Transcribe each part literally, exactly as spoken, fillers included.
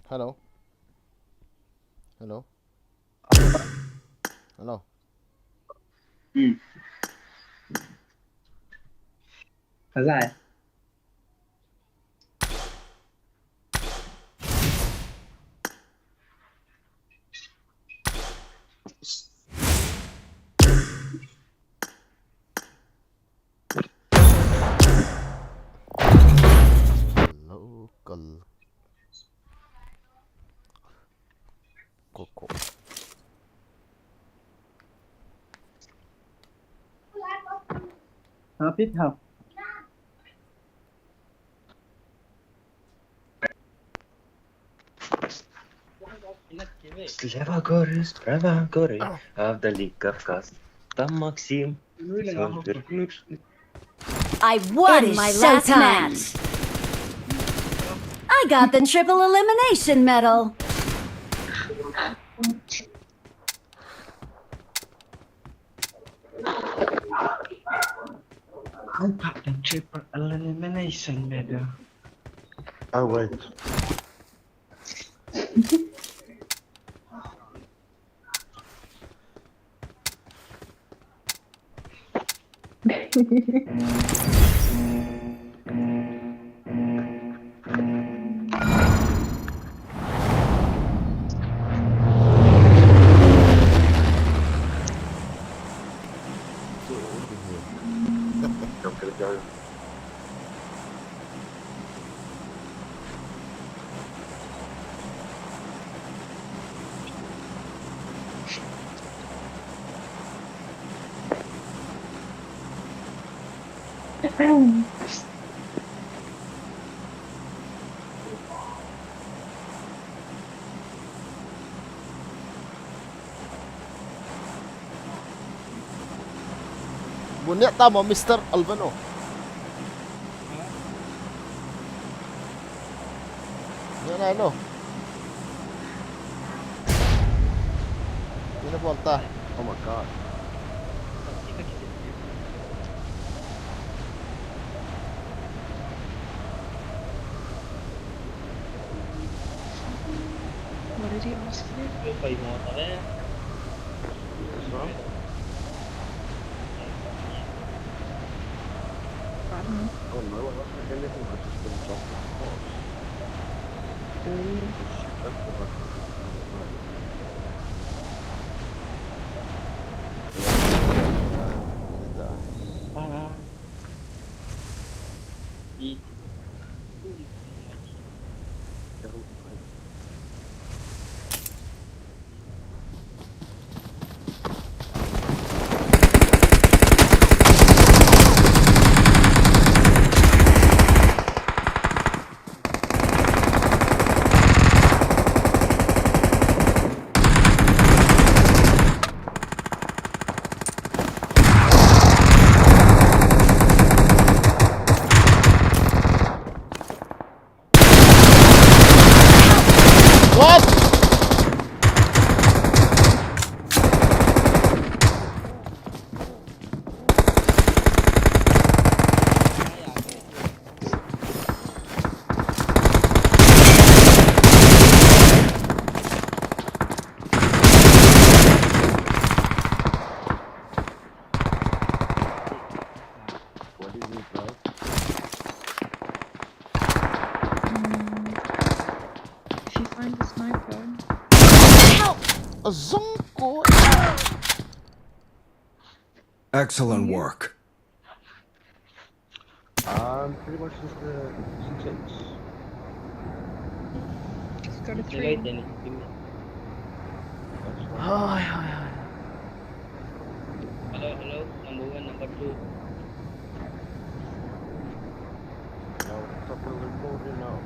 Hello. Hello. Hello. Local. Coco. Happy how? Sleva Goris, Prava Gori, Avdali Kavkaz, Tam Maksim, Soldier. I won my last match. I got the triple elimination medal. I got the triple elimination medal. Oh, wait. Bunyat tamo, Mister Alvin o. Yan na, no? Yan na po, ta. Oh my God. What did he ask you? What's wrong? I don't know. I don't know. I wasn't anything. I just been dropped off the course. Really? Just shut up about it. What? What is it, bro? Mm, if you find a sniper. Help! A Zonko. Excellent work. Um, pretty much just the six. Just go to three. Hi, hi, hi. Hello, hello. Number one, number two. Now, what's up with the recording now?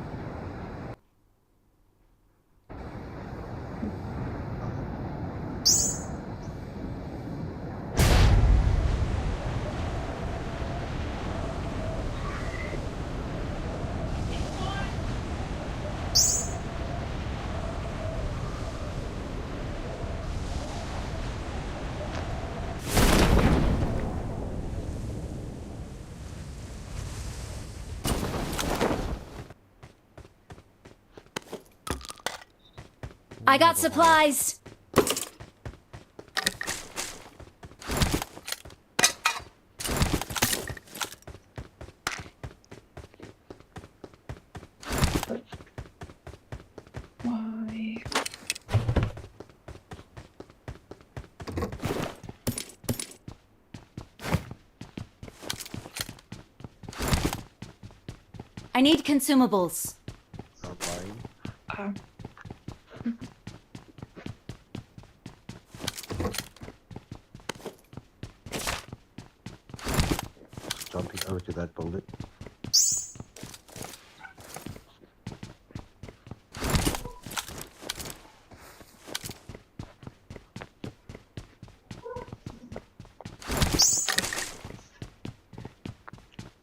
I got supplies. Why? I need consumables. Online. Ah. Jumping over to that building.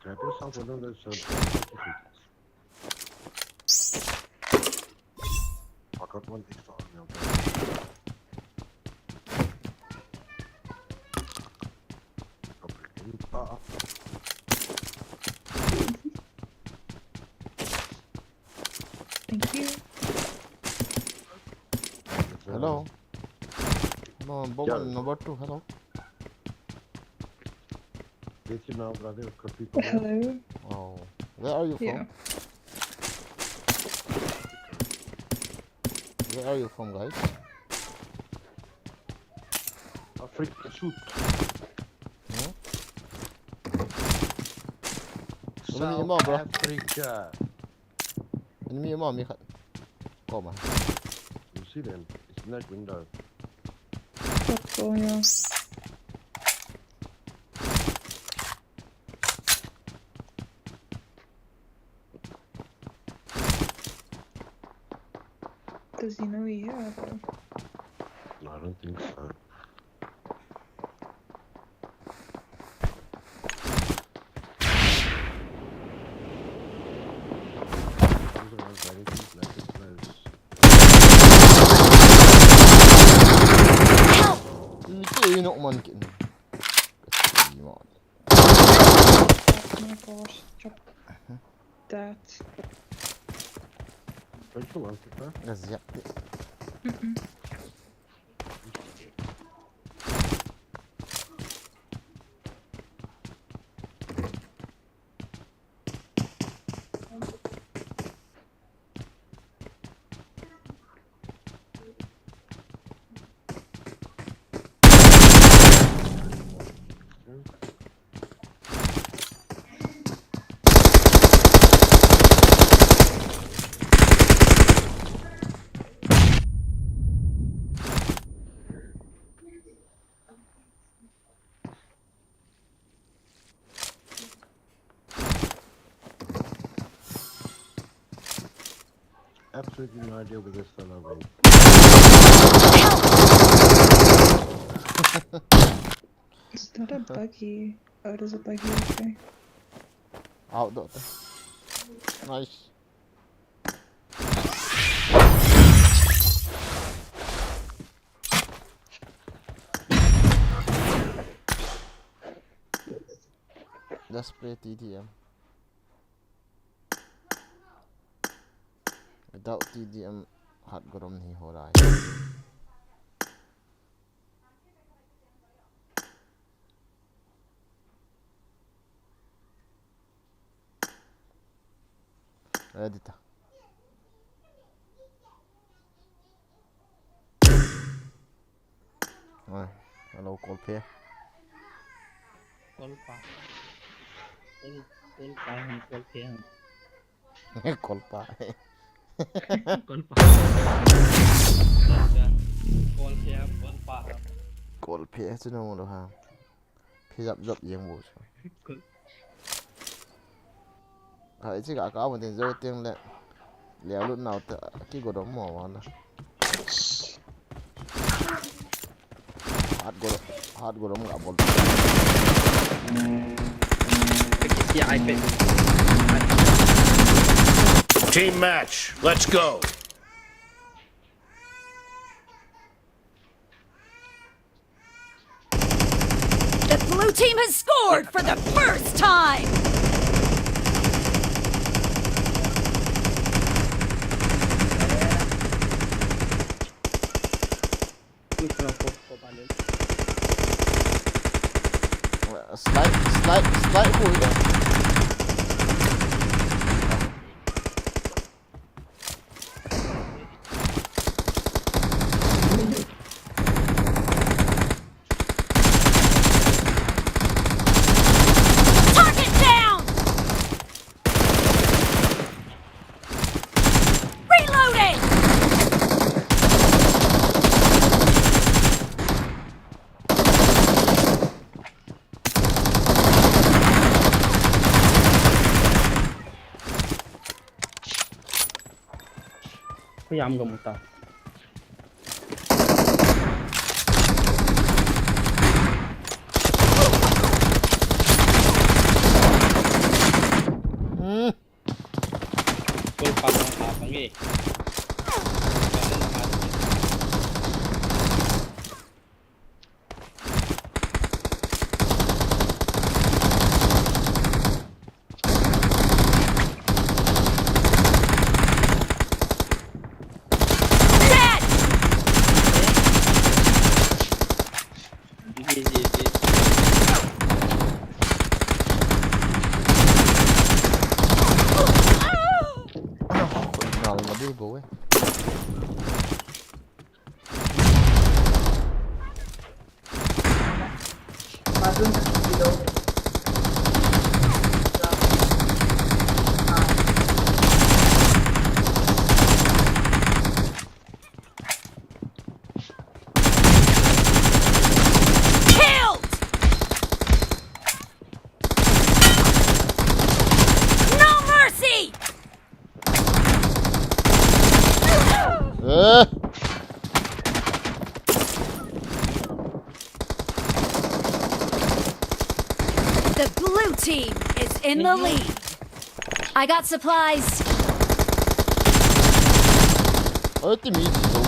Grab yourself one of those uh, I got one extra on your back. Thank you. Hello. No, Boban number two, hello. Get you now, brother. Could people Hello. Oh, where are you from? Yeah. Where are you from, guys? Africa shoot. Hmm? South Africa. Enemy mo, mi khat. Koma. You see them? It's in that window. Top floor, yeah. Does he know we have? No, I don't think so. These are all very good, like, close. Ui, te ui nok man kin. Kati mo. Oh my gosh, drop that. Don't you want it, huh? Gazette. Mm-mm. Absolutely no idea where this fellow went. Is that a buggy? Oh, it is a buggy, okay. Out, doctor. Nice. Just play T D M. Without T D M, hat gorom nahi ho raha hai. Ready ta. Oi, hello, Kolphe. Kolpa. Kol, Kolpa ham, Kolphe ham. Kolpa. Kolpa. Kolphe ham, Kolpa ham. Kolphe chu namo lo ha. Phi jap jap jeng bo chu. Kol- Hai chi ka ka mo tin jo teng le. Le lut nau ta ki go dom mo wala. Hat go, hat go dom ga bol. Ki iPad. Team match, let's go. The blue team has scored for the first time! Slide, slide, slide khu hi. Target down! Reloading! Kuyam gam uta. Hmm. Koi pa pa pa nge. The blue team is in the lead. I got supplies. Oi, ti mi ti to.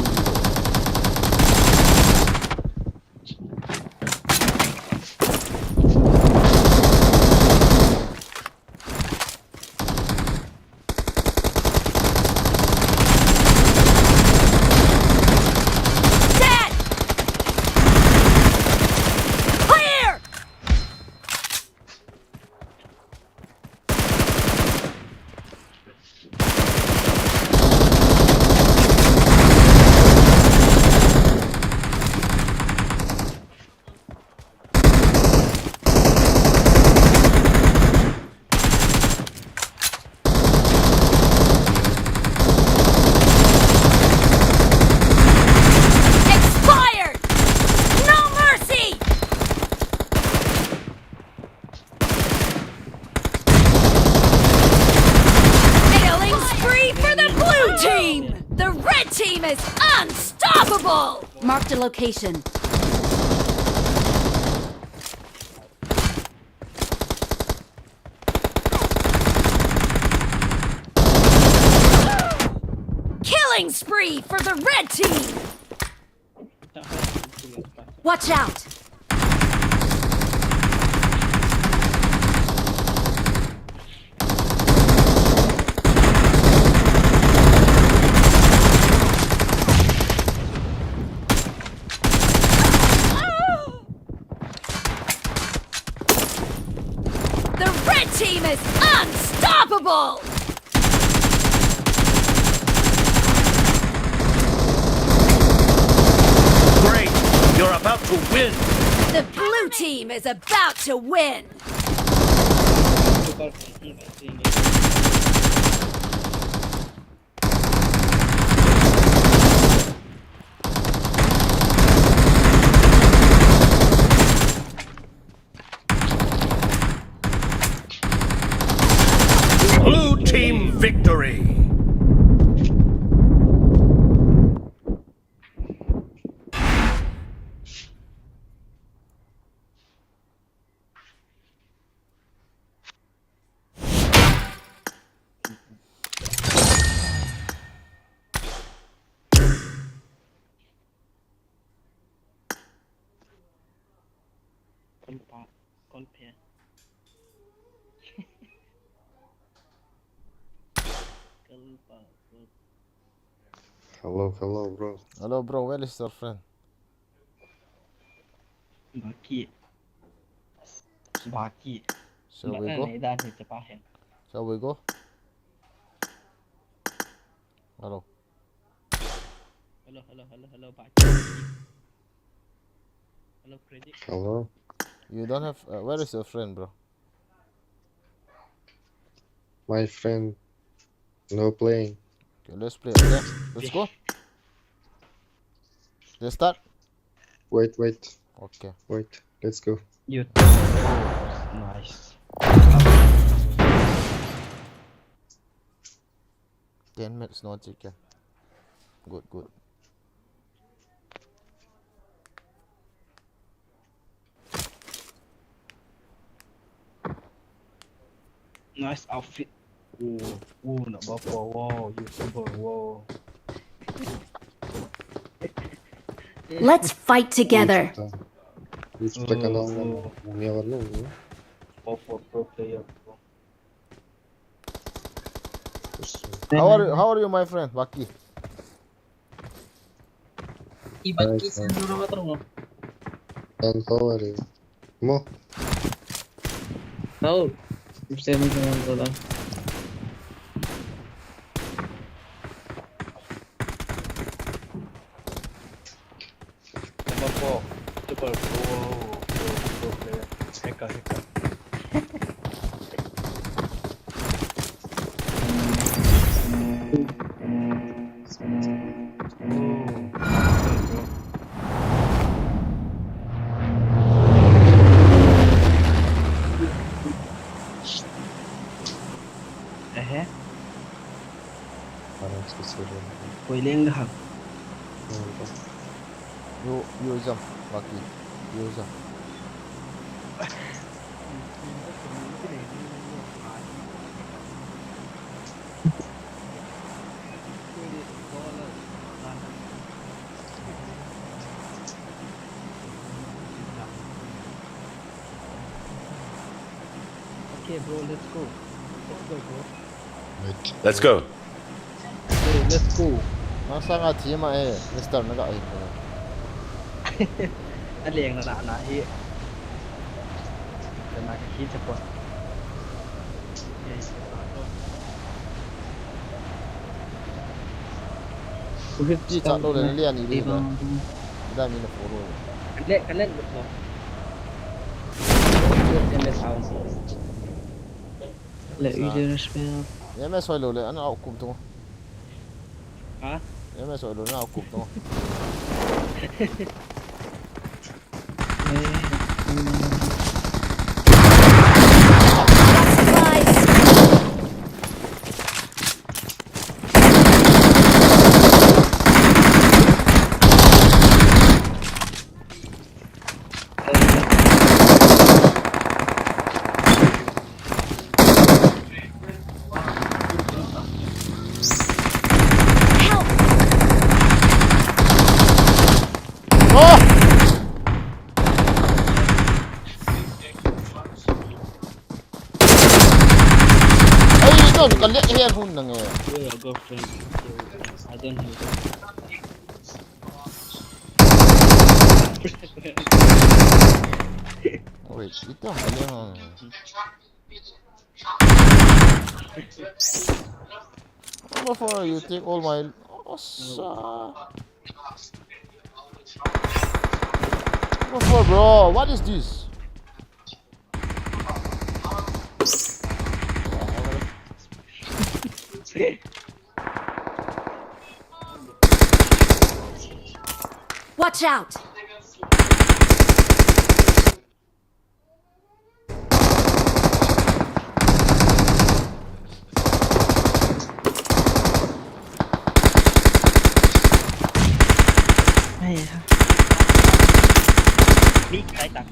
The red team is unstoppable! Marked a location. Killing spree for the red team! Watch out! The red team is unstoppable! Great! You're about to win! The blue team is about to win! Blue team victory! Hello, hello, bro. Hello, bro. Where is your friend? Baki. Baki. Shall we go? Shall we go? Hello. Hello, hello, hello, hello, Baki. Hello, Credit. Hello. You don't have. Uh, where is your friend, bro? My friend, no playing. Okay, let's play. Okay, let's go. Let's start. Wait, wait. Okay. Wait, let's go. You. Nice. Ten minutes no chicken. Good, good. Nice outfit. Oh, oh, nak bapa, wow, YouTuber, wow. Let's fight together. Which the canal? Oh, oh. Never know. Bapa pro player, bro. How are you, how are you, my friend? Baki. Ibat ki sendura matro mo. Don't worry. Mo. Tao. Gusto mo sa mga tao. Number four. Triple pro, pro, pro player. Hacker, hacker. Ehe. Parang sisirun. Koi leng dah. Yo, yo jam, Baki. Yo jam. Okay, bro, let's go. Let's go, bro. Let's go. Hey, let's go. Masanga team ah, eh, Mister Naga, eh. Aleng na na na, eh. Kana ka hit po. Ti chat lou le, lian i di ba. Dami na follow. Kale, kale, look mo. Let's go, M S out. Le, u le respect. M S hoi lou le, ana au kum tu. Ha? M S hoi lou, ana au kum tu. Ai, don, ka lek hian hun nang e. Where your girlfriend? I don't have. Wait, ito ang kanya. Before you take all my. Oh, sa. Before, bro, what is this? Watch out! Ai ha. Mi kai tak.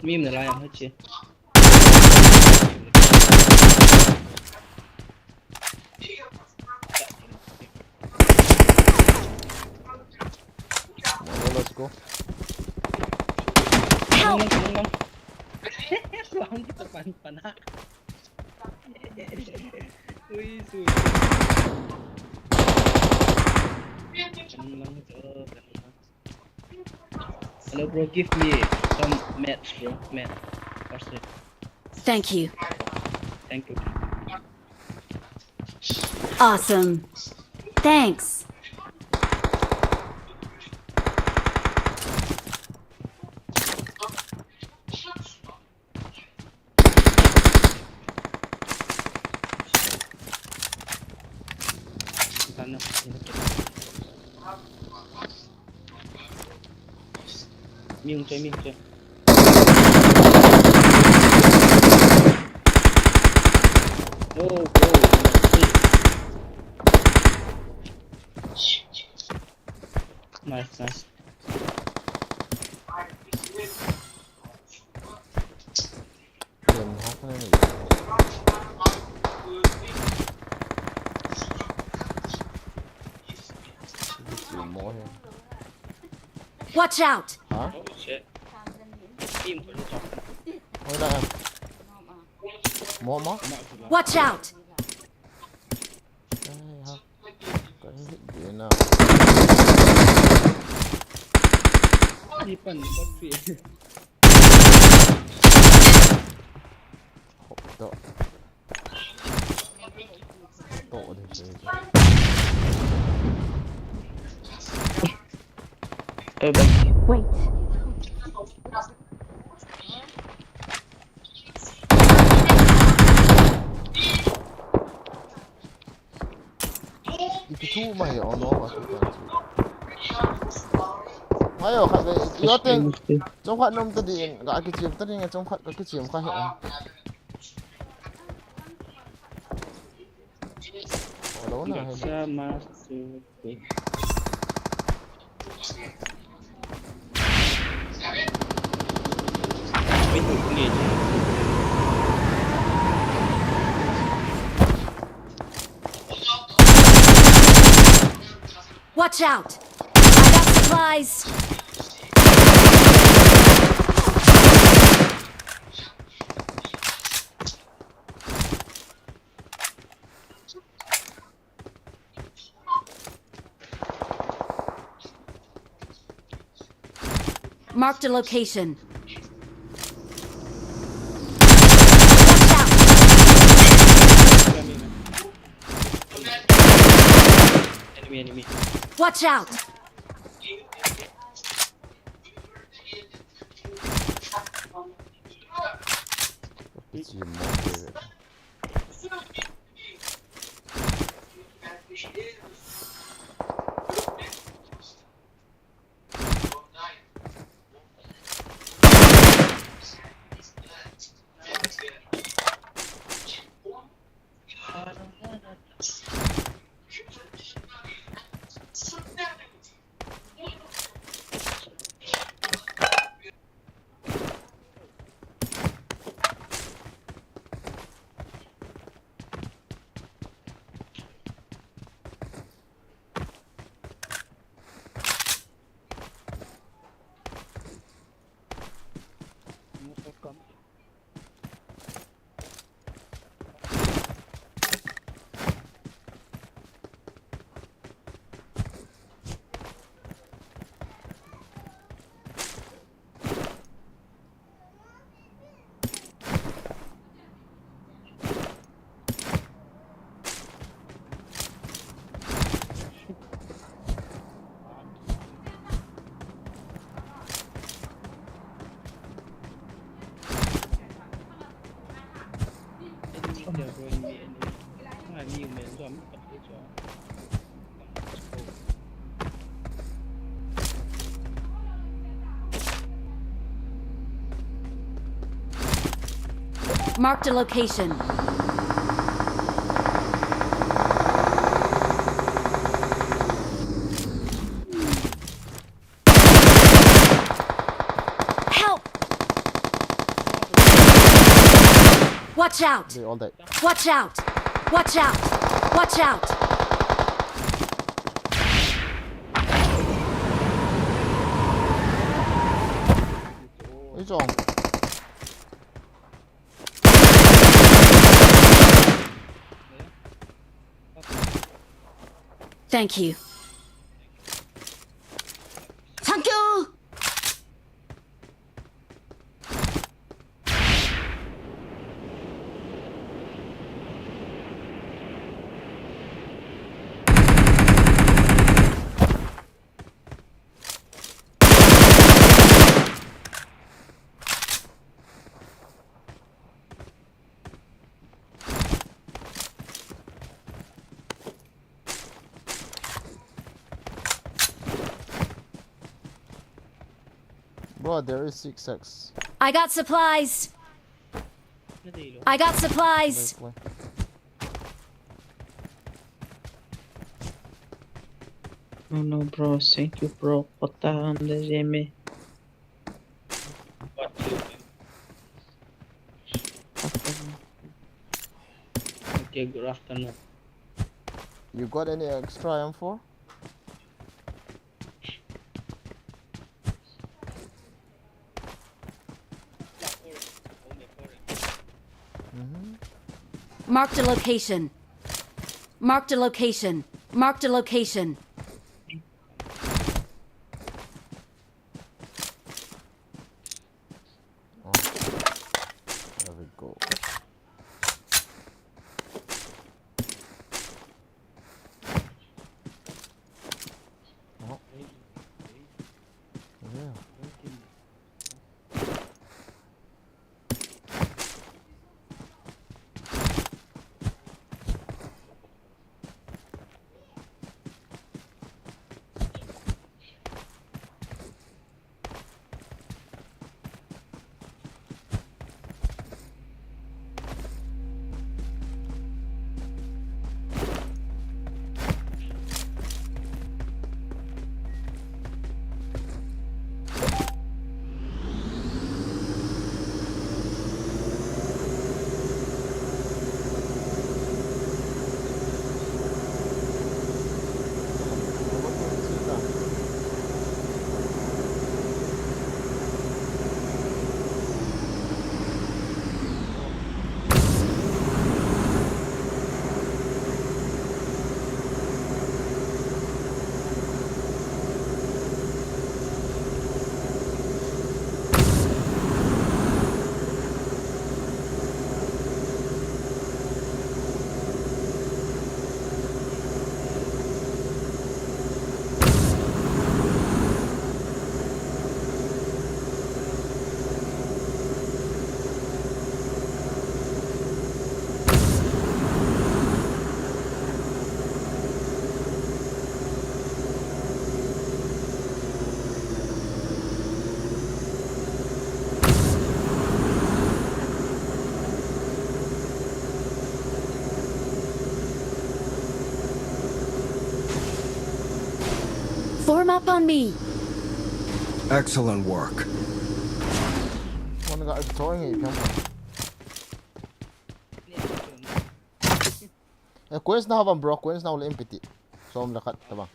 Mim na lai ang hachi. Let's go. Help! Lang, lang, lang. Lang kita pan, pana. Ui, su. Lang, lang, lang. Hello, bro. Give me some meds, bro. Med. What's it? Thank you. Thank you. Awesome. Thanks. Mi hung choi, mi hung choi. Oh, bro. Nice, nice. Watch out! Hah? Oh, shit. Team ko ni to. Oi la. Mo, mo. Watch out! Ai, ha. Ka hit de na. Ni pan, ni pan free. Hop to. To de de. Go back. Wait. Ipi thu ma hi ono ma thu kan chu. Mai o khat ve, yo teng. Chom khat nom ta ding, ka kichim ta ding, chom khat ka kichim kha hi. Alo na hi. Sa ma su. Watch out! I got supplies! Marked a location. Watch out! Enemy, enemy. Watch out! Marked a location. Help! Watch out! They all died. Watch out! Watch out! Watch out! It's on. Thank you. Thank you. Bro, there is six X. I got supplies. I got supplies. Wait, wait. No, no, bro. Thank you, bro. Kota ande jeme. Okay, good afternoon. You got any extra M four? Mm-hmm. Marked a location. Marked a location. Marked a location. Oh. There we go. Oh. Yeah. Form up on me. Excellent work. One guy is throwing it. Eh, coins na havam, bro, coins na ule M P T. Som le khat tabang.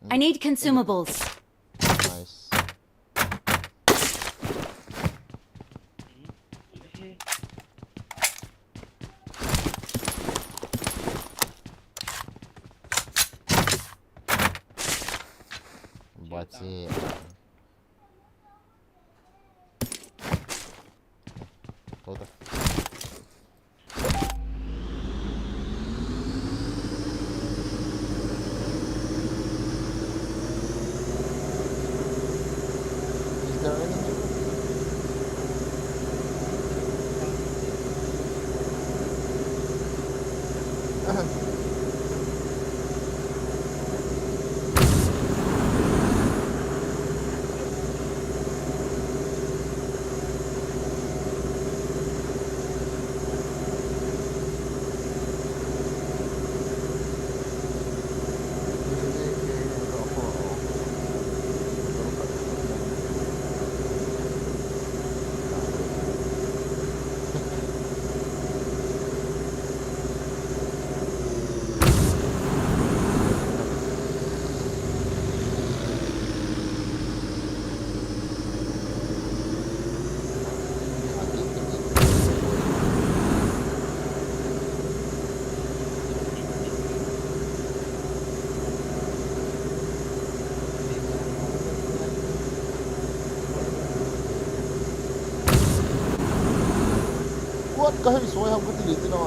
I need consumables. Nice. Bache. Hold on. Is there enemy? Pat ka hei soi ham ka ti le ti na.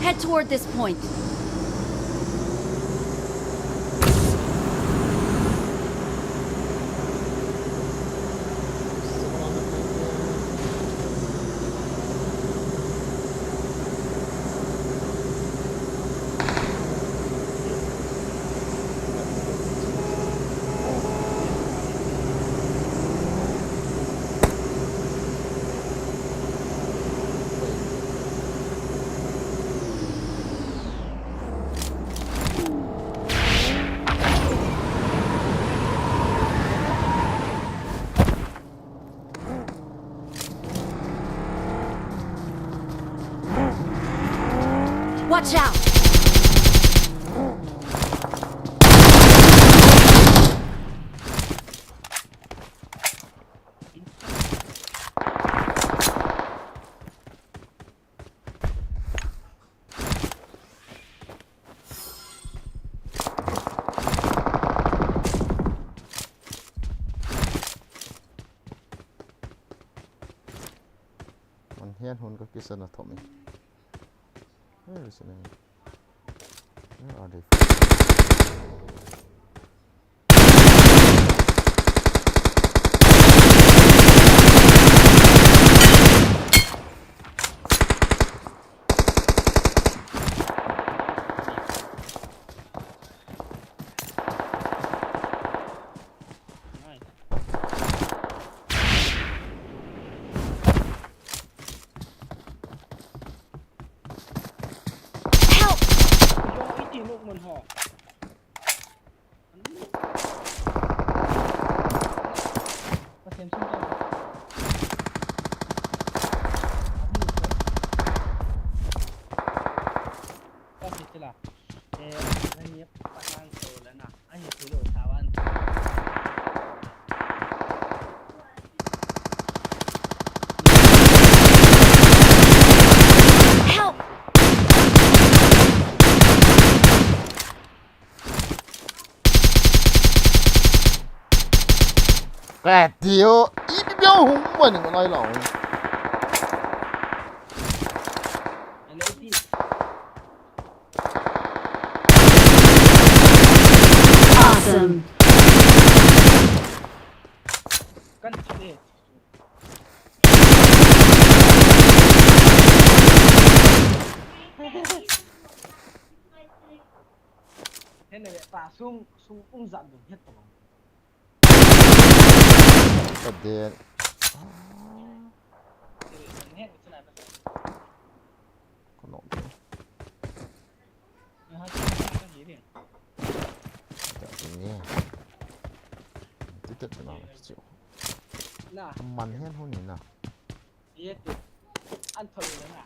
Head toward this point. Watch out! An hian hun ka kisa na thawm e. Where is it? Where are they? Help! Help! Ka ti o, i pi piau hung mani ngai lau. Awesome. Hena ya ta sung sung ung zat dun het tawh. Ka den. Ka nok. Ka ni. Ti tet na chu. Na. Man hian hun ni na. Ye tu. An thol na na.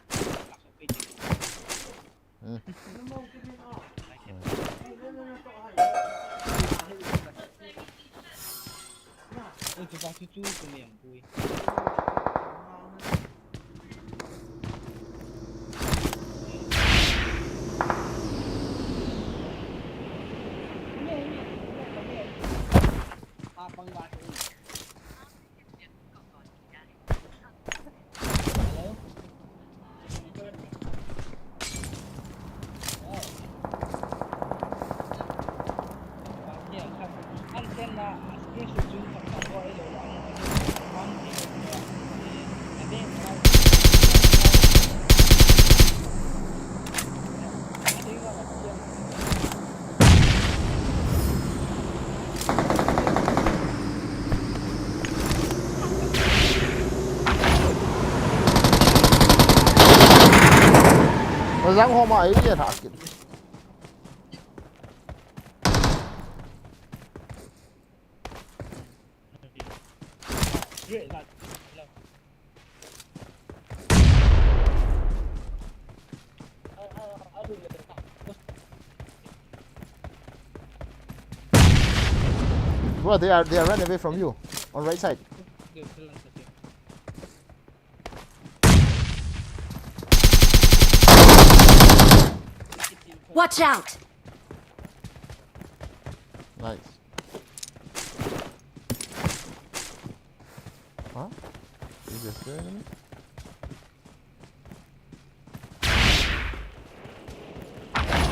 Zang homa ai ye tha kit. Bro, they are, they are run away from you on right side. Watch out! Nice. Huh? Is there still enemy?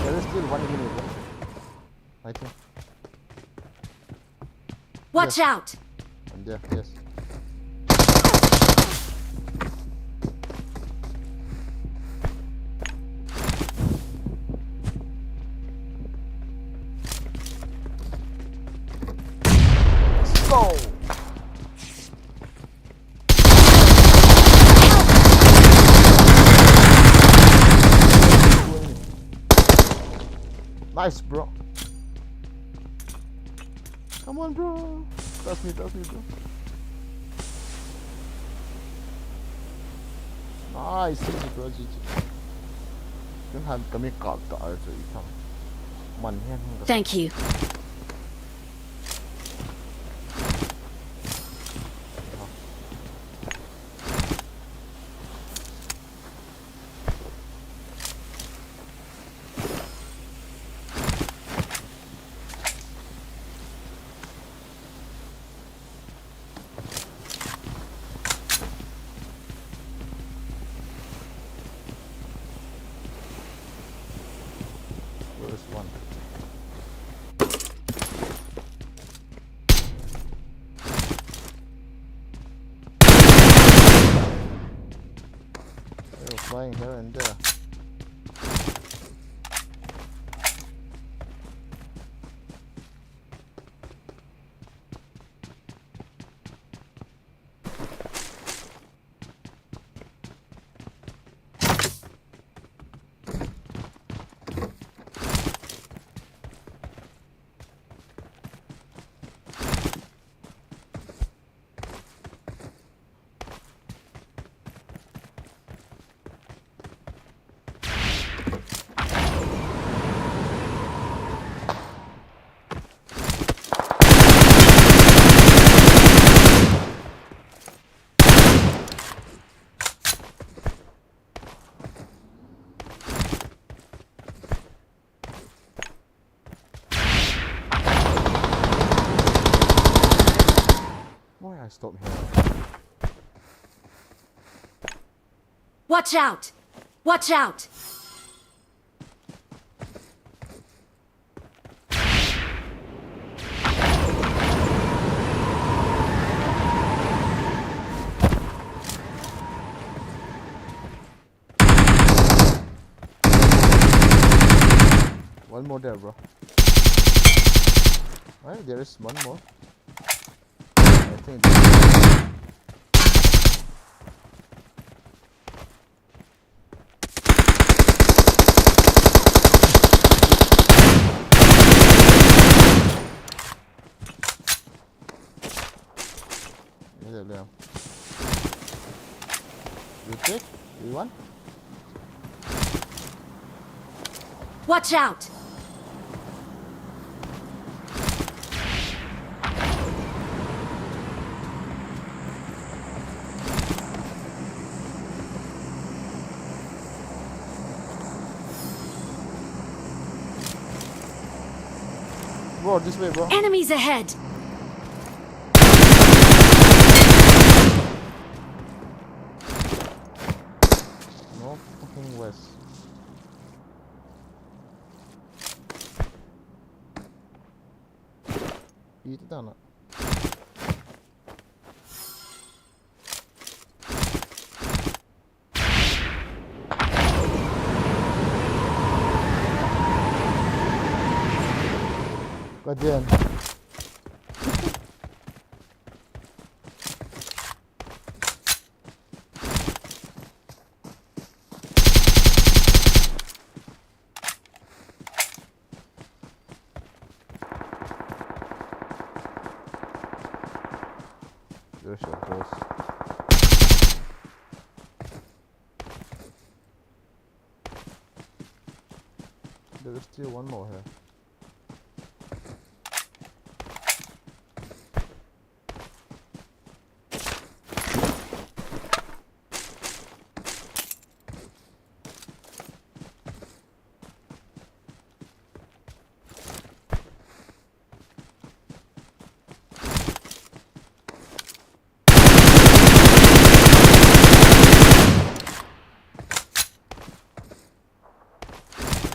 There is still one enemy, bro. I think. Watch out! And there, yes. Let's go! Nice, bro. Come on, bro. Trust me, trust me, bro. Nice, G G, bro, G G. Kan han kami kap ta ar chu i tham. Man hian hung ka. Thank you. Where is one? They were flying here and there. Why I stop here? Watch out! Watch out! One more there, bro. Alright, there is one more. I think. Ini dia beli. You take? You want? Watch out! Bro, this way, bro. Enemies ahead! No fucking west. Ita na. Kadian. There's a ghost. There is still one more here.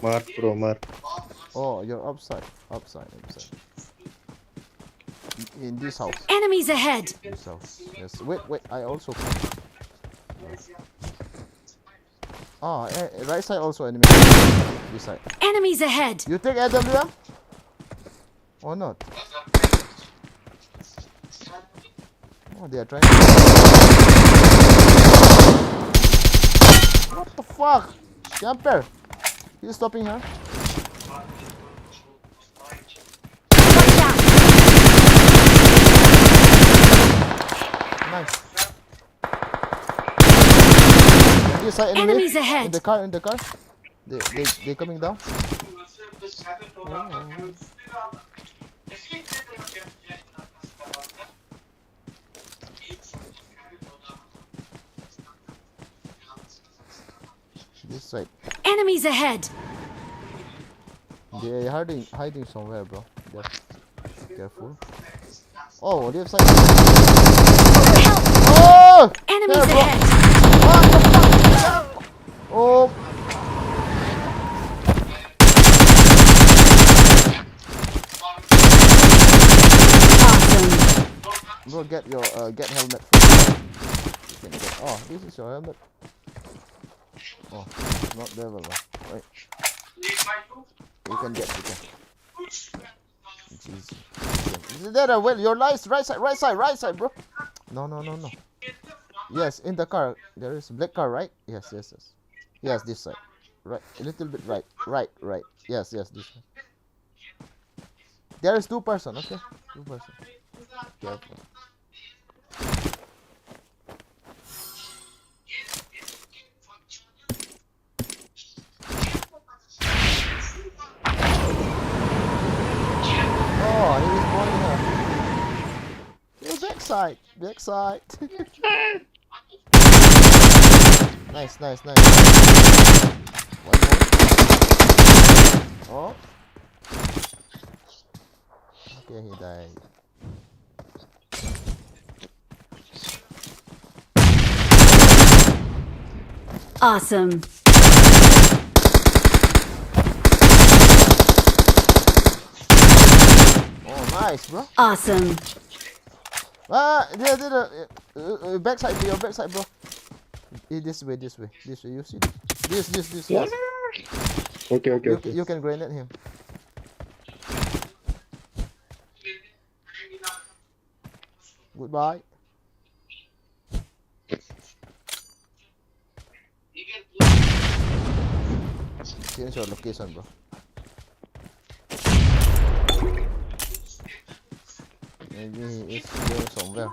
Mark, bro, mark. Oh, you're upside, upside, upside. In this house. Enemies ahead! This house. Yes. Wait, wait. I also come. Ah, eh, right side also enemy. This side. Enemies ahead! You take A W M? Or not? Oh, they are trying. What the fuck? Camper. He's stopping here. Watch out! Nice. This side enemy. Enemies ahead. In the car, in the car. They, they, they coming down. Oh. This side. Enemies ahead! They are hiding, hiding somewhere, bro. Just careful. Oh, left side. Oh! Enemies ahead! What the fuck? Oh! Awesome. Bro, get your, uh, get helmet first. You can get, oh, this is your helmet. Oh, not there, bro. Wait. You can get, you can. It's easy. There, uh, well, your right, right side, right side, right side, bro. No, no, no, no. Yes, in the car. There is black car, right? Yes, yes, yes. Yes, this side. Right, a little bit right, right, right. Yes, yes, this side. There is two person, okay? Two person. Careful. Oh, he is going here. Yo, backside, backside. Nice, nice, nice. One more. Oh. Okay, he died. Awesome. Oh, nice, bro. Awesome. Ah, there, there, there. Uh, uh, backside, your backside, bro. Eh, this way, this way, this way. You see? This, this, this, this. Okay, okay, you, okay. You can grenade him. Goodbye. Change your location, bro. Maybe he is going somewhere.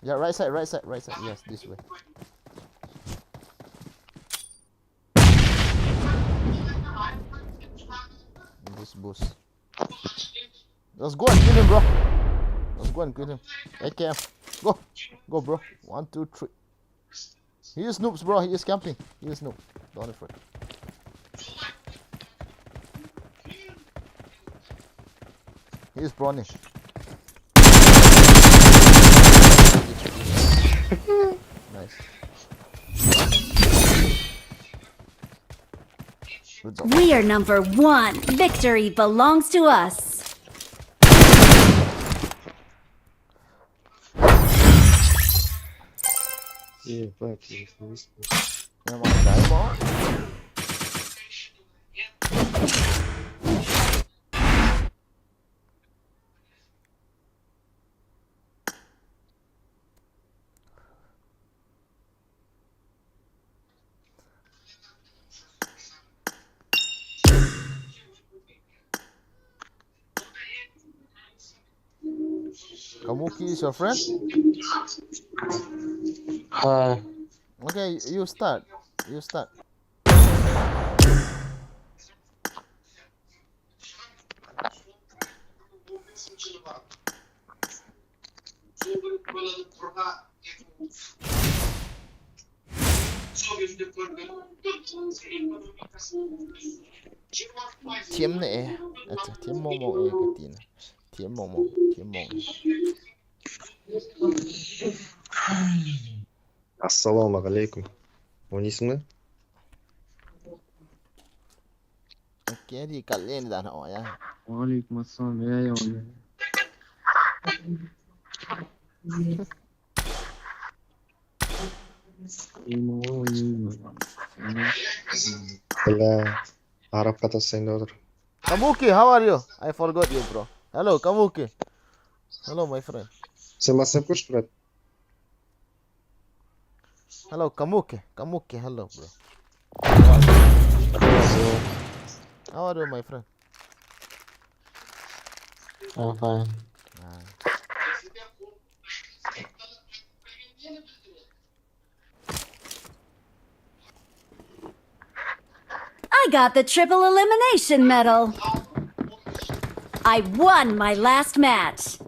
Yeah, right side, right side, right side. Yes, this way. This boost. Let's go and kill him, bro. Let's go and kill him. A K M. Go. Go, bro. One, two, three. He is noobs, bro. He is camping. He is noob. Don't afraid. He is proning. Nice. Good job. We are number one. Victory belongs to us. Yeah, fuck, yes, yes, yes. Am I die, boss? Kamuki is your friend? Hi. Okay, you start. You start. Thiam ne e. Acha, thiam mong mong e ka tina. Thiam mong mong, thiam mong e. Assalamu alaikum. Onisung na? Okay, di kal len dan ho ya. Wa alaikum assalam. Ya, ya, ya. Hello. Arab kata sendor. Kamuki, how are you? I forgot you, bro. Hello, Kamuki. Hello, my friend. Sema se kush, bro. Hello, Kamuki. Kamuki, hello, bro. How are you, my friend? I'm fine. Ah. I got the triple elimination medal. I won my last match.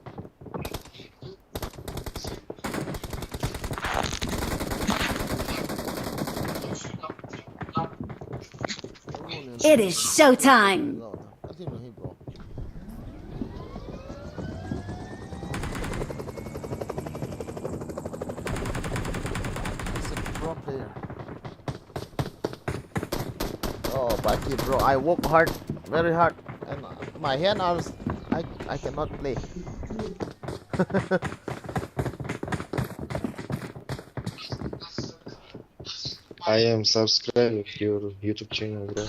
It is showtime. He's a pro player. Oh, Baki, bro, I work hard, very hard, and my hand are, I, I cannot play. I am subscribed with your YouTube channel, bro.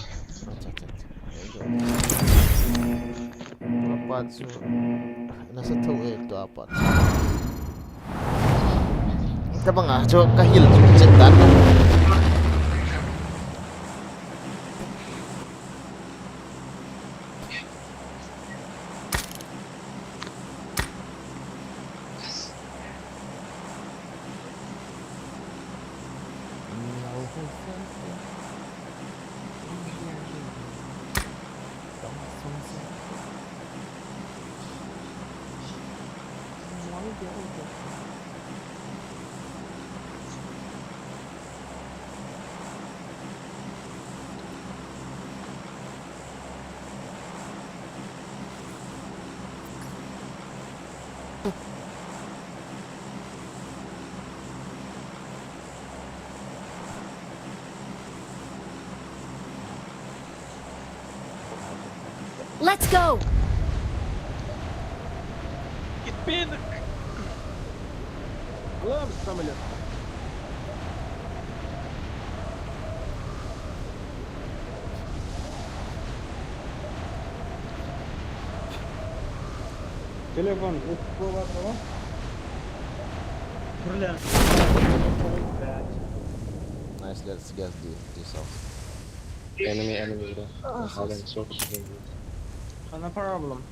Apat chu, nasa tho e tu apat. Tabang a chu ka heal chu check dan. Let's go! Git beni. Lan samolöt. Telefon, uku var, tamam. Fırla. Nice, let's get the, this house. Enemy, enemy, bro. Ah. Nice, nice. No problem.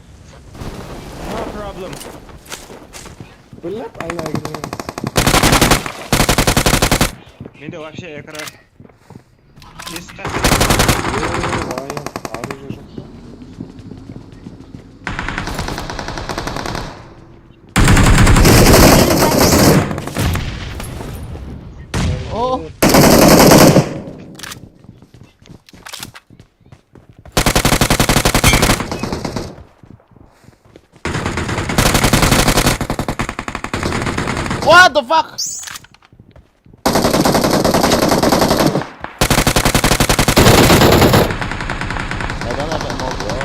No problem. Pull up, I like this. Mende вообще экра. Чисто. Э, вай, а, вижу. О! What the fuck? I don't have ammo, bro.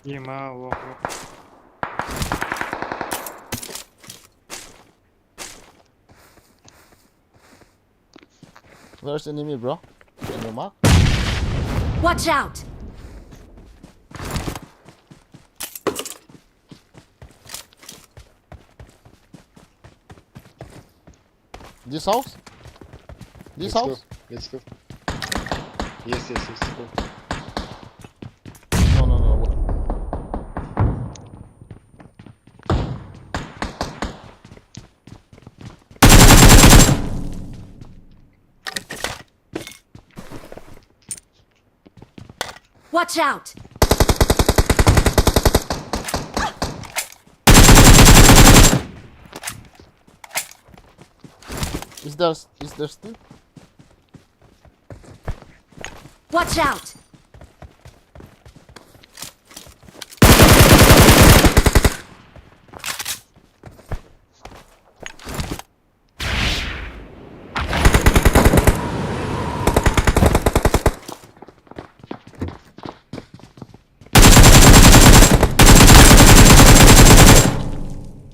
Yema, walk, walk. Where's enemy, bro? Can you mark? Watch out! This house? This Let's house? Go. Let's go. Yes, yes, yes. Go. No, no, no. Wait. Watch out! Is there, is there still? Watch out!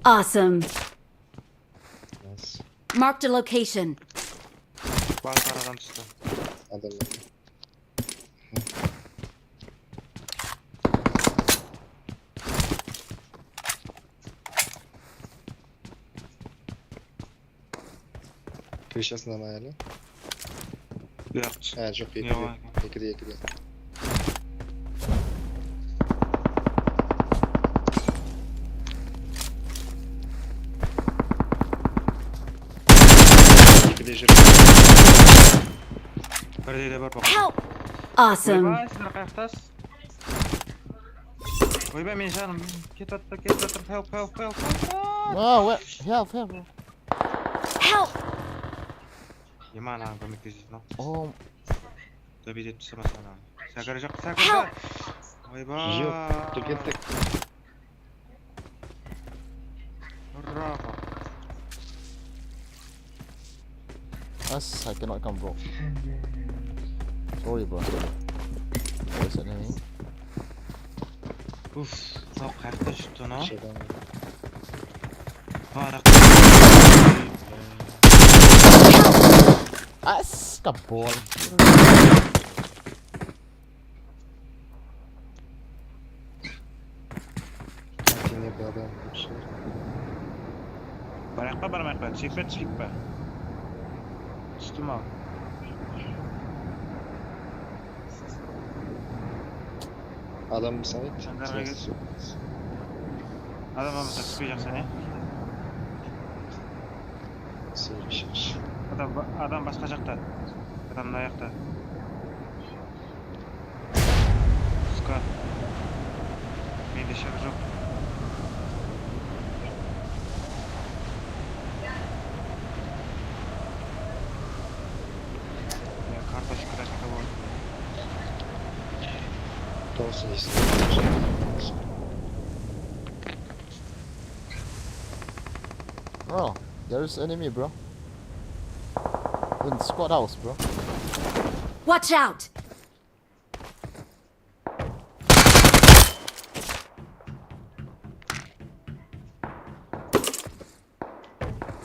Awesome. Nice. Marked a location. Bazı aradan çıktı. Adam. Krişasına mı yani? Yok. Ha, çok iyi. Ne var? İki de, iki de. İki de jir. Bir de var bak. Help! Awesome. Vay, sizler kayaktas. Vay be, men canım. Ket attı, ket attı. Help, help, help, help. No, where? Help, help, bro. Help! Yema lan, komik dizisi lan. Oh, Tabii de tutamaz sana. Sakaracak, sakaracak. Vay be. Yok, dur gittik. Bravo. as I cannot come, bro. Sorry, bro. Sorry. Where's enemy? Uf, çok kayakta çıktı lan. Şeyden. Para. As kabol. Sanki ne bir adam bir şey. Bırakma, bırakma, bırakma. Çekme, çekme. Tutma. Adam müsait. Hangarına git. Adam ama tutmayacak seni. Sıyırışmış. Adam, adam başka çakta. Adam da ayakta. Squad. Bende şarj yok. Ya kardeş, kırak da var. Olsun işte. Bro, there is enemy, bro. In squad house, bro. Watch out!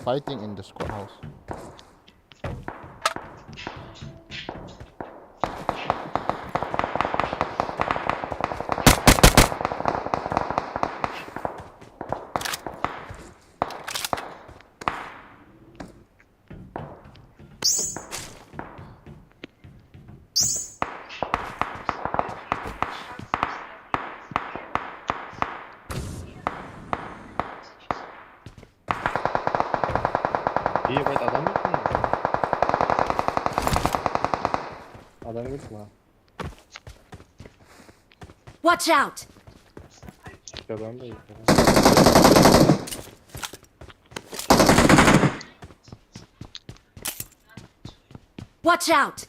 Fighting in the squad house. İyi, bak, adam yok mu? Adam yok mu? Watch out! Adam da yok. Watch out!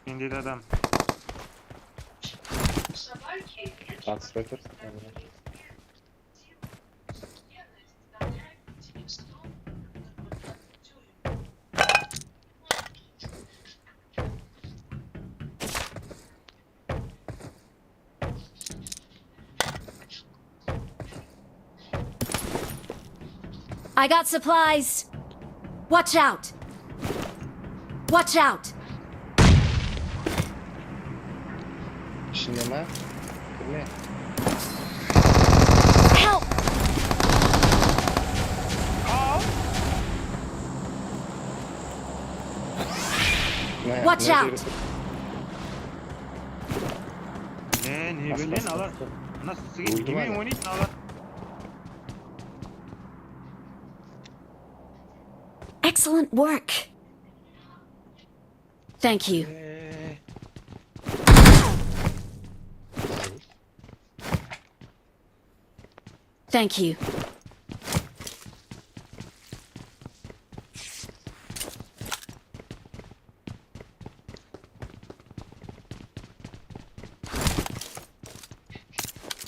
İndi de adam. At sweater. I got supplies. Watch out! Watch out! Cinema. Kırmızı. Help! Ne, Watch ne out! diyorsun? Ne, ne Bas, bileyim bas, alar. bas. Nasıl Vurdu gibi bana. Oynayın alar. Excellent work. Thank you. Ee, Thank you.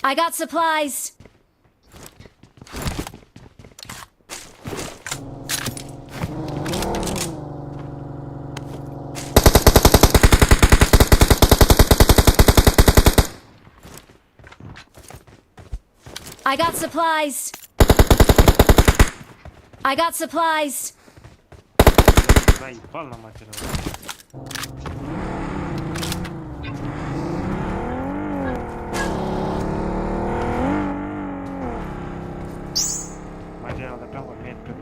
I got supplies. I got supplies. I got supplies. Заебал на материал. Материал да прям вот метка.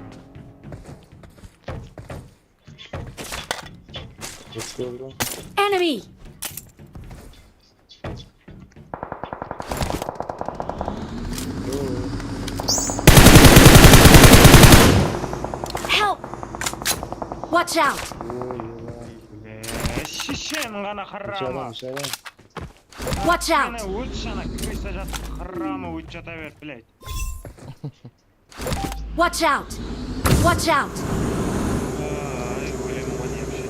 Let's go, bro. Enemy! Help! Watch out! Oy, oy. Бля, шишен гана Aşağıdan, харама. Aşağıdan. Watch out! Ana uç sana kısa jat harama uç jata ver, блядь. Watch out! Watch out! Ay, öyle mi var ya bir şey?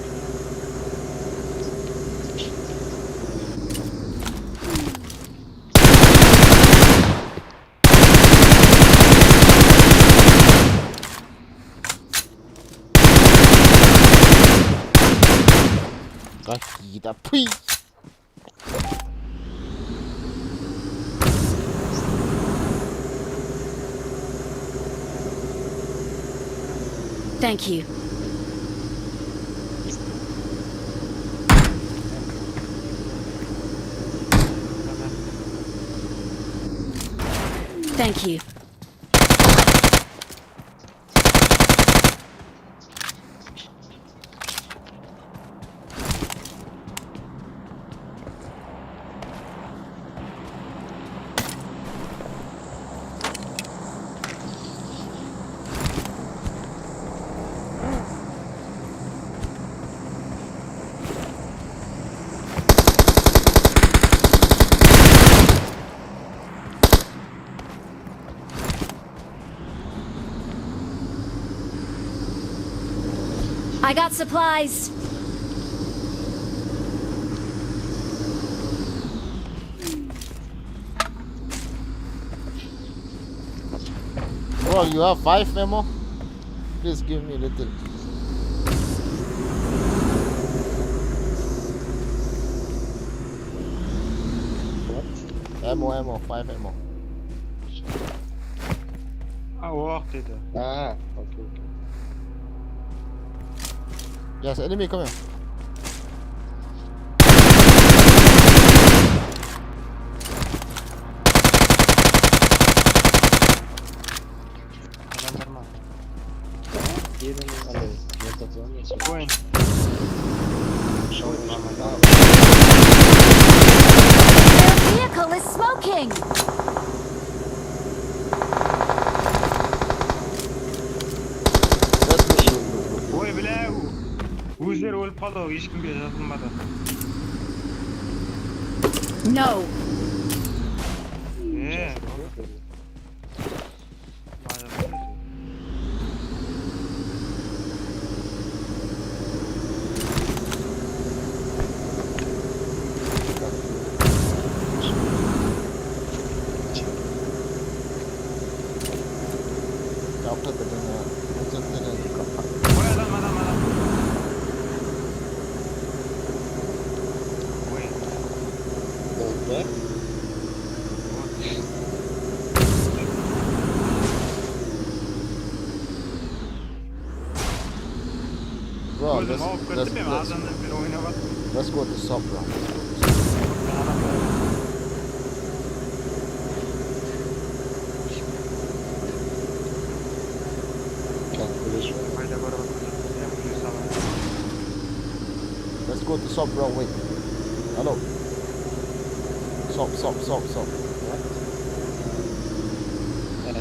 Gaki da pui. Thank you. Thank you. I got supplies. Bro, you have five ammo? Please give me a little. Ammo, ammo, five ammo. А, ох, dedi. Ha, okey, okey. Yes, enemy, come here. Adamlar mı? Yerini alıyor. Yataklamayacağım. Oyun. Şöyle. Their vehicle is smoking. That's me. Oy bile. O'zleri o'lip qoldi, hech kimge jazilmadi. No. Ee. Kapı da dene. Uzun dene. Oy, adam, adam, adam. Oy. Oldu. Вот. Let's, let's, let's, let's go to shop, bro. Let's go to shop, bro. Wait. Hello. Shop, shop, shop, shop. What?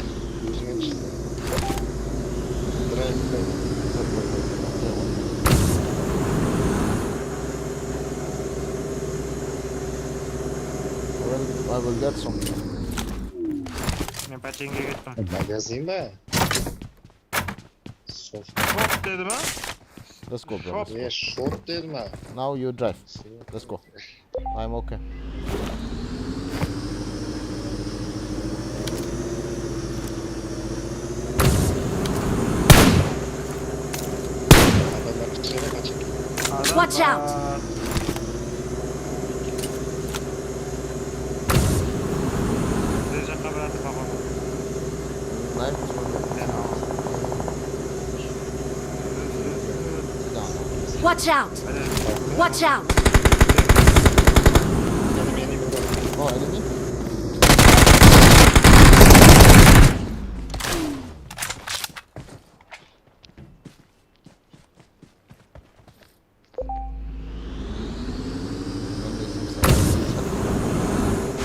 I will, I will get something. Magazin mi? Shop dedim ha? Let's go, bro. Shop. Let's go. Shop dedim ha? Now you drive. Let's go. I'm okay. Watch out! Watch out! Watch out! Oh, enemy?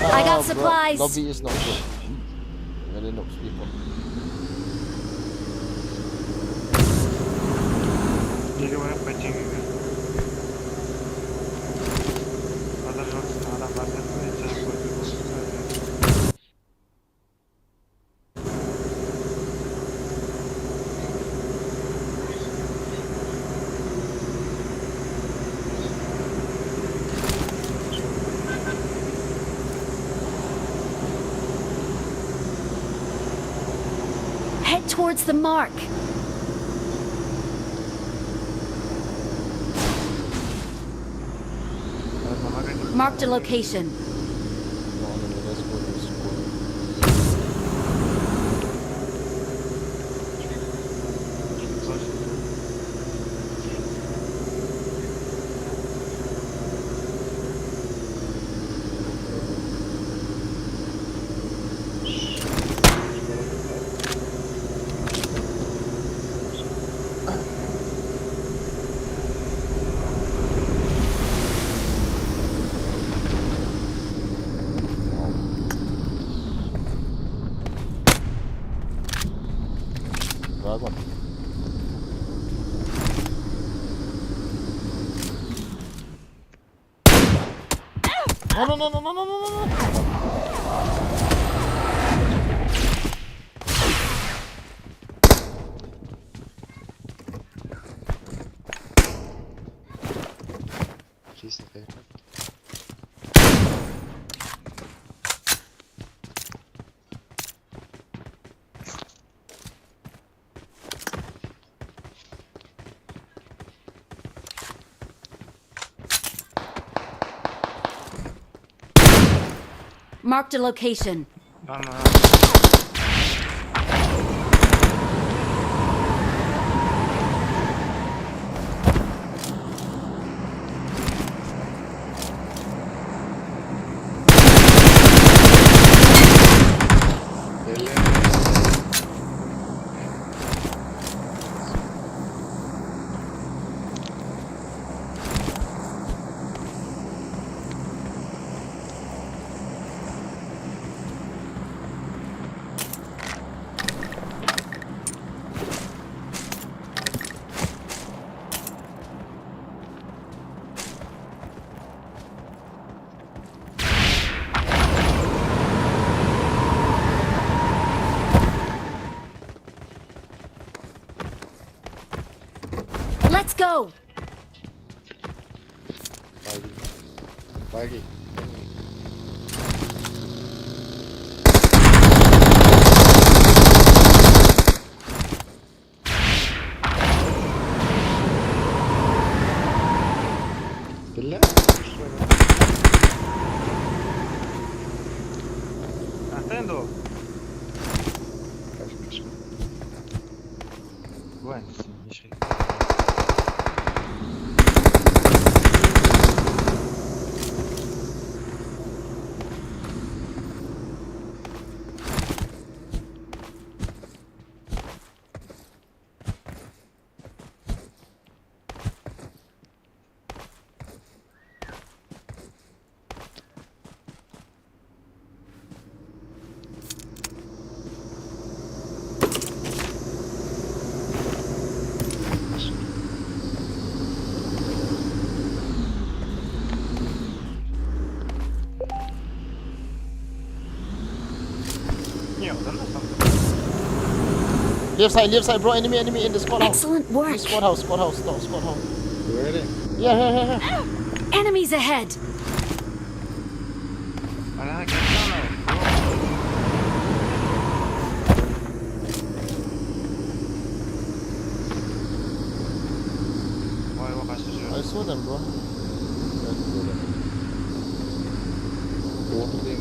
I got supplies. Lobby is not good. Very noob people. Head towards the mark. Marked a location. Dragon. No, no, no, no, no, no, no, no, no. Please, okay. Marked a location. Tamam. Let's go! Bagi. Bagi. Bila? Atendo. Bueno, sí, sí. Left side, left side, bro. Enemy, enemy in the squad house. Excellent work. This squad house, squad house, top squad house. Where are they? Yeah, here, here, here. Enemies ahead. Ana, get down now, bro. Why, what? I saw them, bro. What are they?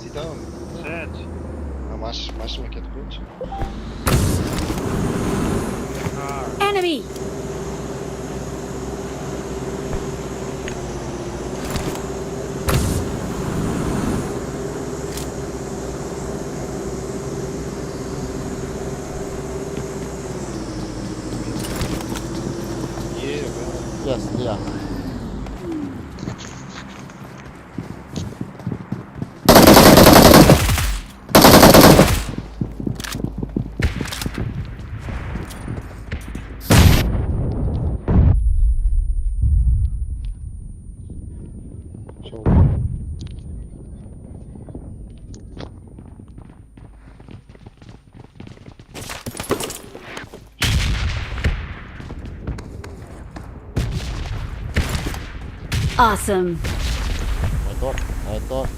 Sit down. Set. Mash, mash, make it good. Enemy! Yes, yeah. Awesome. I thought, I thought.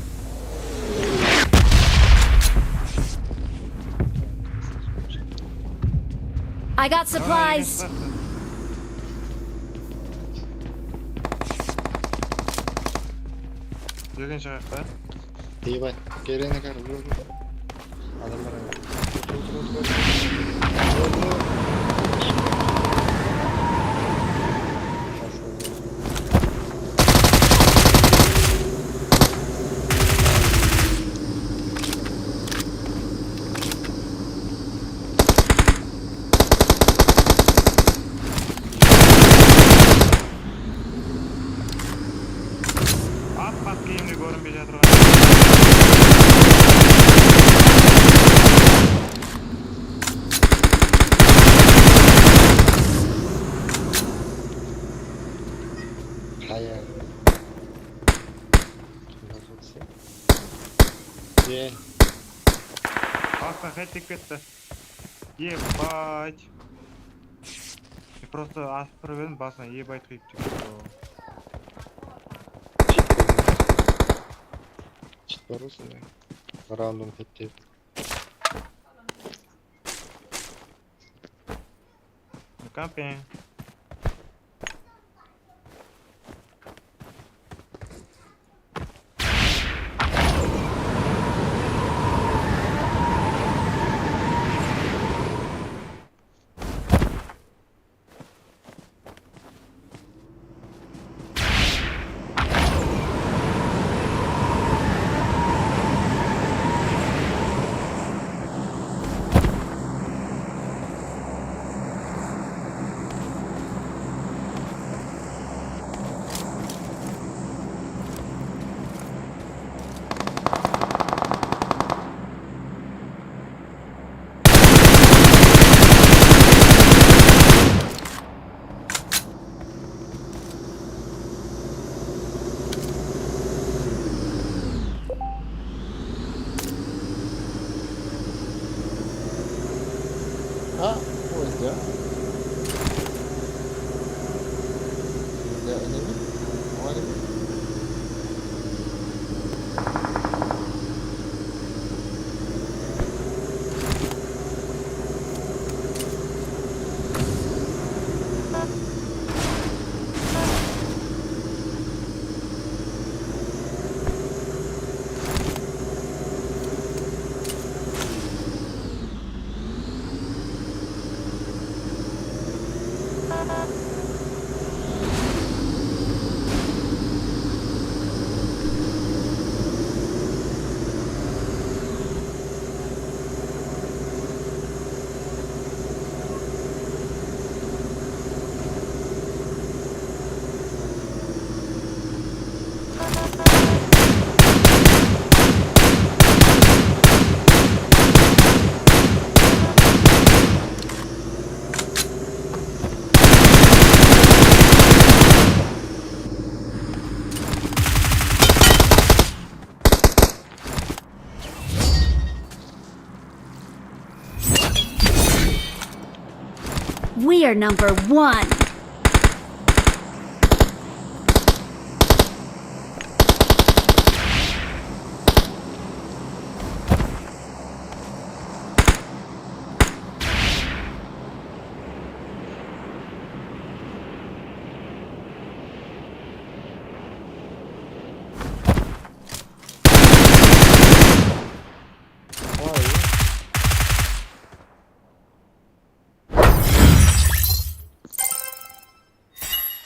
I got supplies. Gelin şaha. İyi bak. Gelene kadar vur, vur. Adamlar. Vur, vur, vur. Vur, vur. At, at, kiyimli görünmeyecek. Kaya. Ye. Bak, bak, ettik bitti. Ебать. Просто aspır ben basına, ебать, kıyıp çıktı. Çıtlarız ne? Random bitti. Kapı. Ah, who is there? Is there enemy? No enemy? Number one.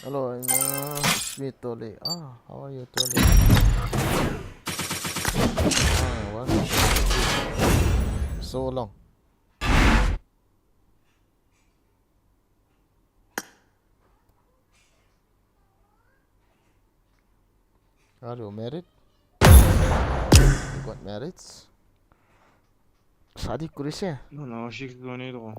Hello, uh, it's me, Tole. Ah, how are you, Tole? Ah, what? So long. Are you married? You got married? शादी करिसे? No, no, she don't need one.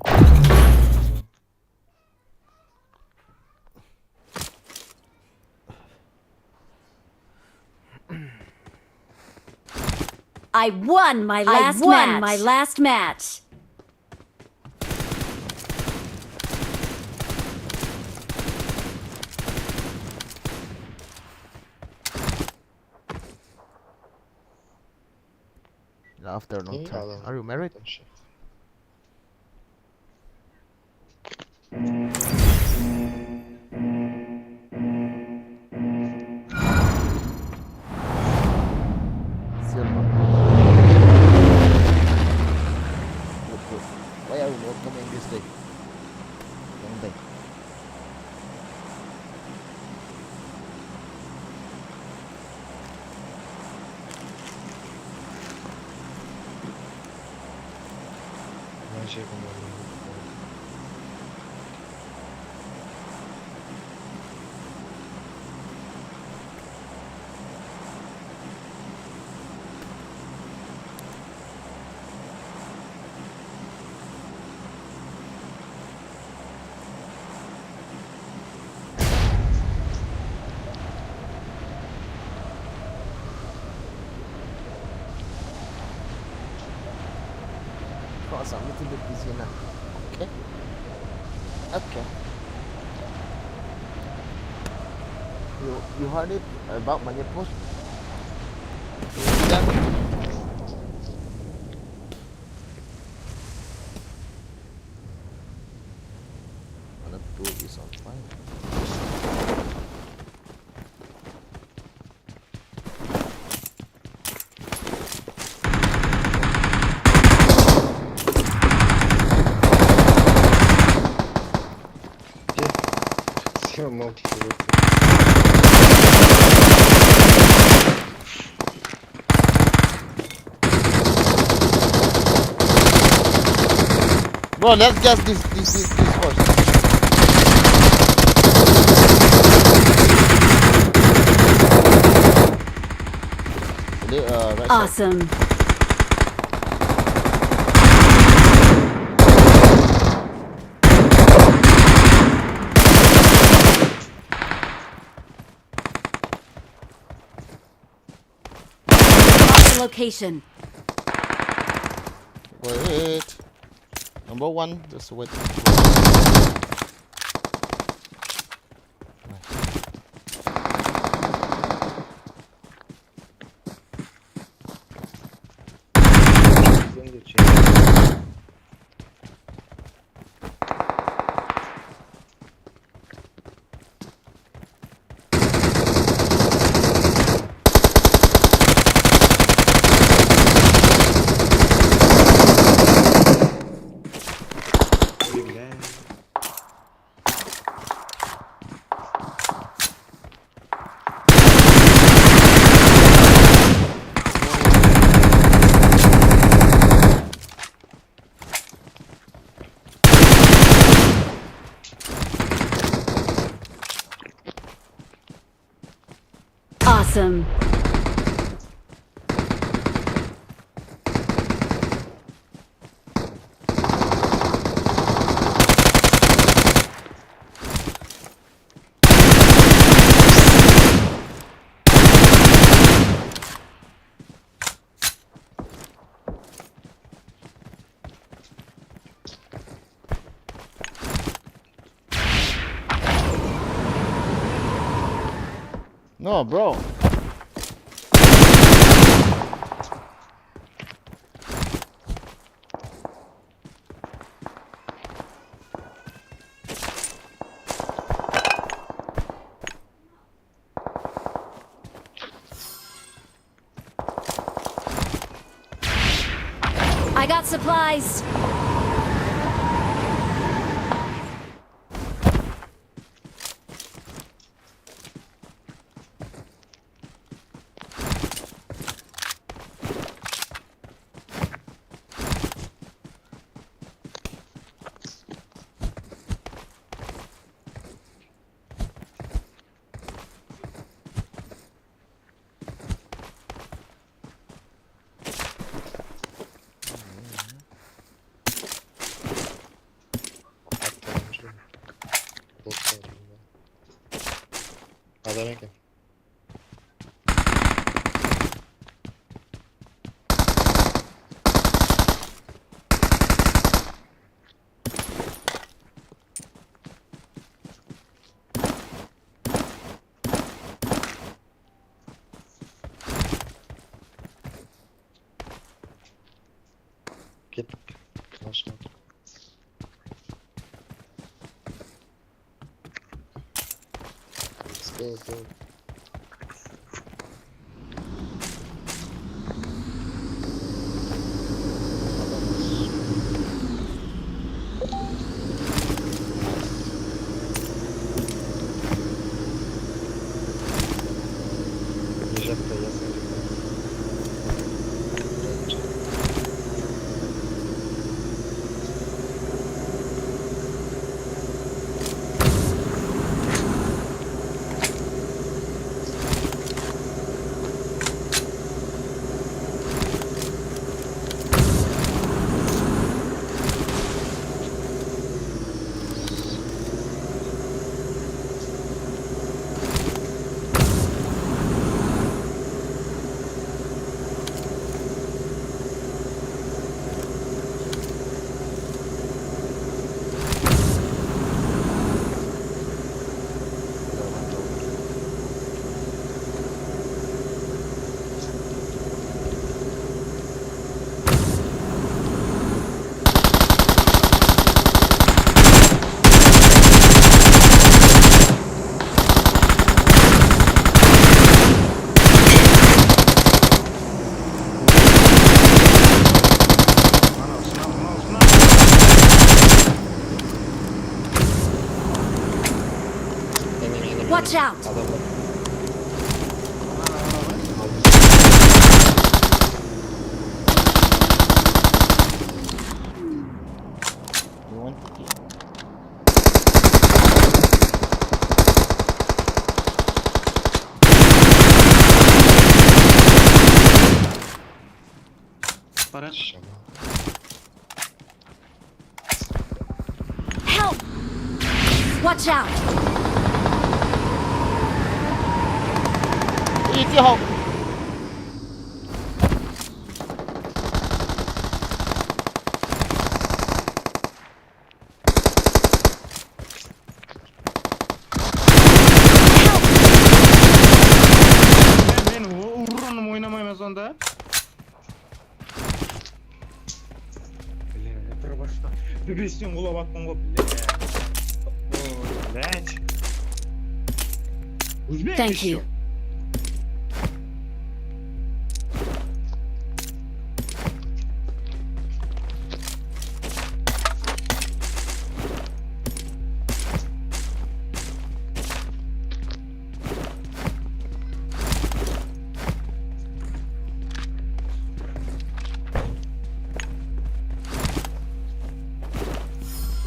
I won my last match. I won my last match. After a long time. Are you married? Silver. Good, good. Why are you not coming this day? Long day. Because I'm a little bit busy now. Okay? Okay. You, you heard it about Manipur? You see that? One of two is on fire. Bro, let's guess this, this, this, this first. Awesome. Location. Wait. Number one, just wait. Awesome. No, bro. I got supplies. Adam eken. Gittik. Başladık. Let's go, go. Yiyecek de yazayım. Watch out! Adam var. Para. Help! Watch out! Iti ho. Ben, ben vurun oynamam sonda. Bile, bir başta. Bir besin kula baktım o bile. Блять. Узбек. Thank you.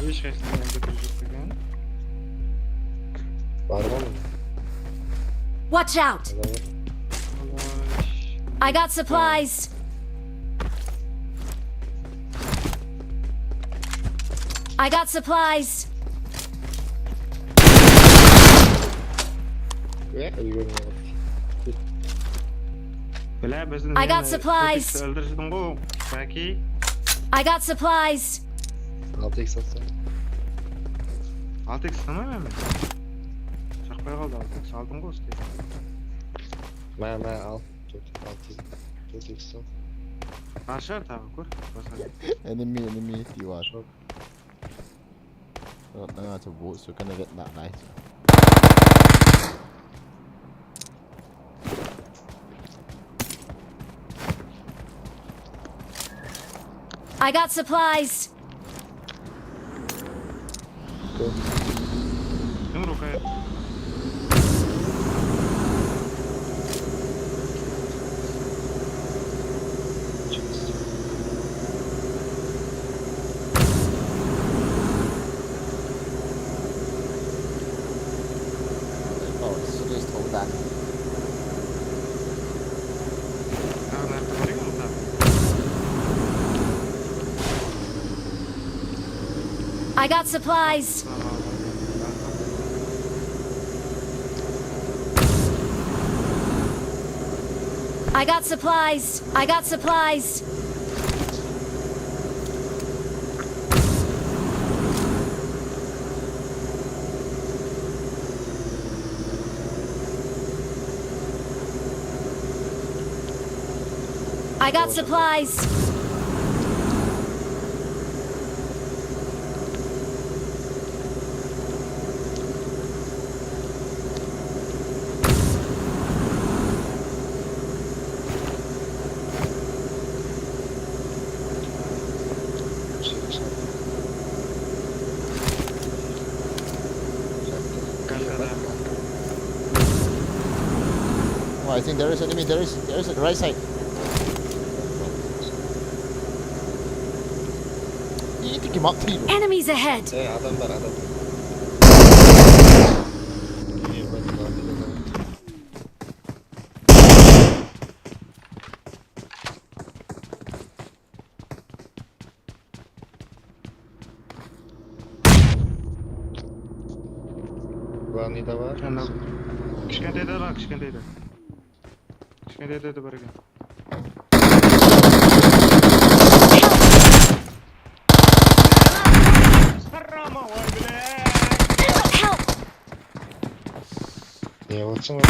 Hiç kaçtım ben de bir. Var mı? Watch out! I got supplies. I got supplies. Ve ölüyorum. Bile bizim I got supplies. Öldürürsün bu. Belki. I got supplies. Altı X atsana. Altı X tamam mı? Çakmaya kaldı altı X. Aldım ghost. معايا، معايا، اه. تو تيك، اه، تيك، تو تيك، صح. عشرة تاع كور. Enemy, enemy, تيوا. شوف. Nanga to boot, so kana get that nice. I got supplies. Kim rukaya? Oh, it's just hold on. I got supplies. I got supplies. I got supplies. I got supplies. Oh, I think there is enemy. There is, there is at the right side. İyi ki mat değil o. Enemies ahead! He, adam var, adam. İyi, bak, bak, bak. Главный товар. Anda. Kishkentayda, kishkentayda. Kishkentayda da barga. Help! Я вот сам.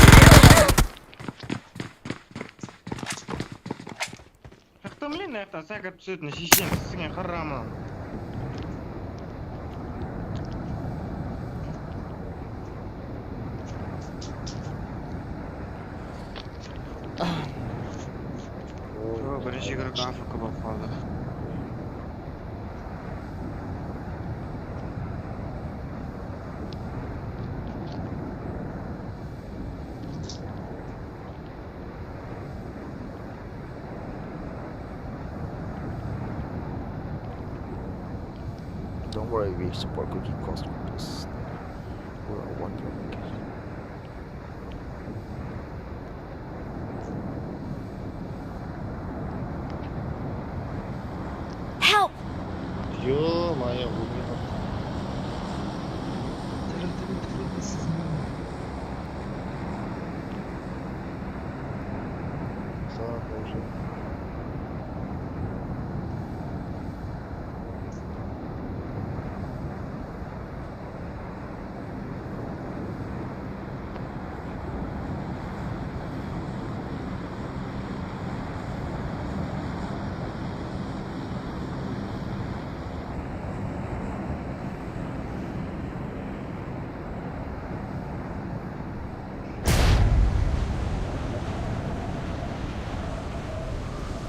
Как-то, блин, это, всякое абсолютно система, с ней харама. Yo, birinchi игрокka Afrika bop qoldi. Don't worry, we support Kuki cause for this. We're all one family. Help! Ё-моё, убил. Слава Богу.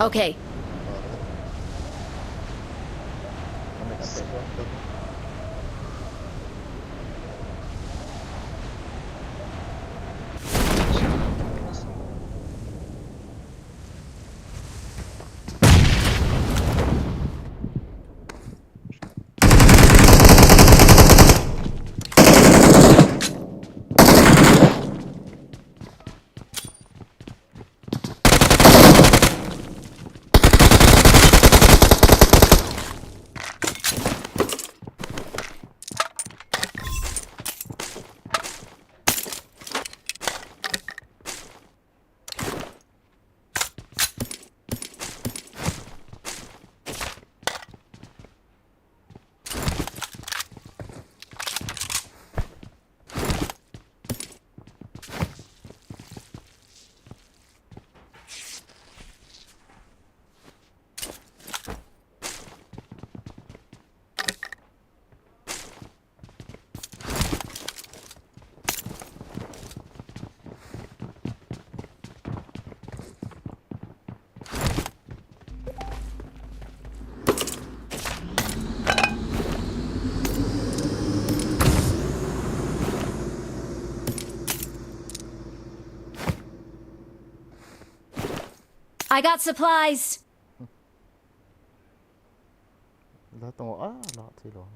Okay. I got supplies. La tong a la thei lo.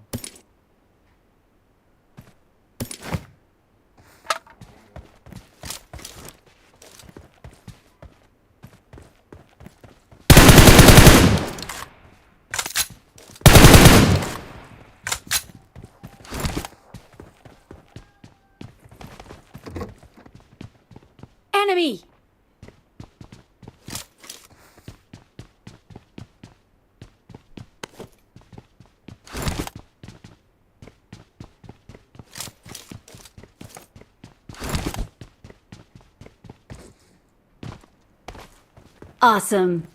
Enemy! Awesome.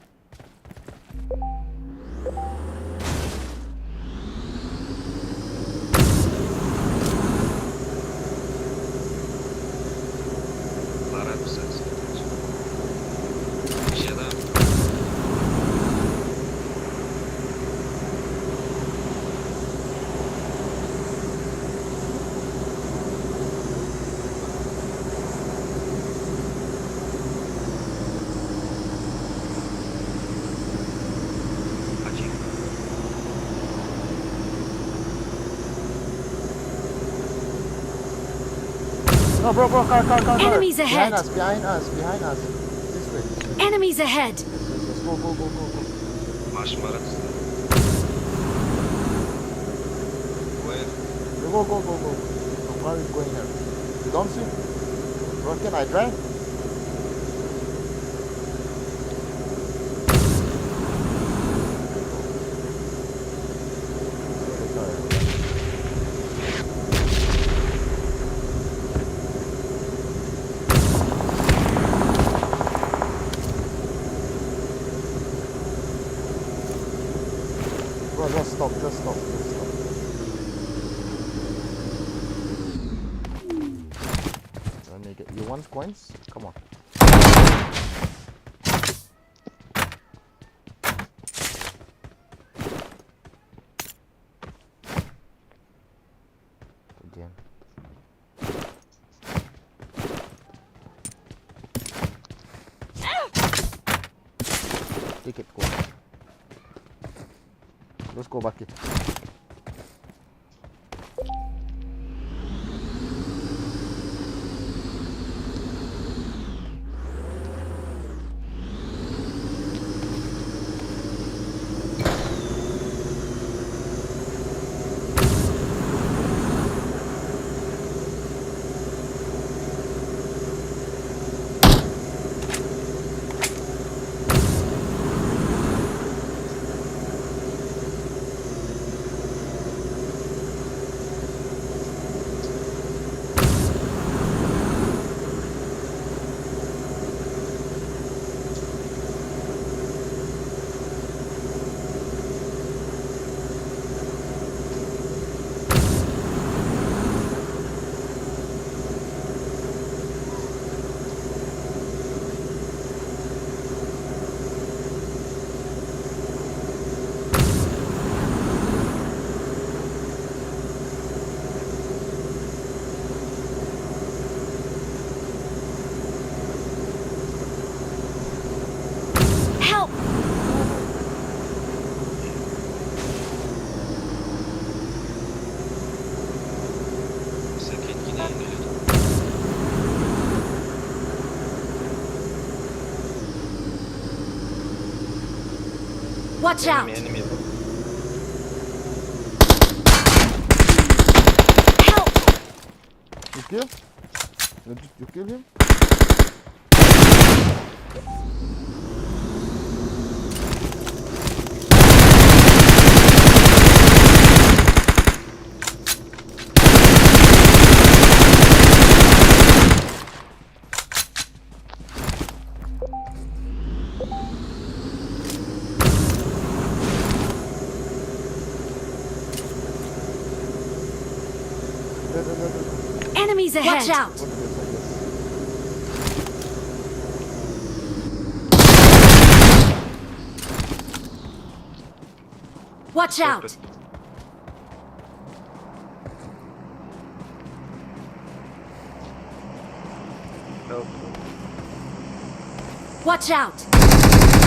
No, bro, bro, car, car, car, car. Enemies ahead. Behind us, behind us, behind us. This way, this way. Enemies ahead. Yes, yes, yes. Go, go, go, go, go. Mash marat. Where? Go, go, go, go. Some car is going here. You don't see? Bro, can I drive? Bro, just stop, just stop, just stop. Let me get you one coins. Come on. Again. Take it, go. Let's go back it. Help! Watch out! Enemy, enemy. Help! You kill? You, you kill him? Enemies ahead! Watch out! Watch out! Help. Watch out!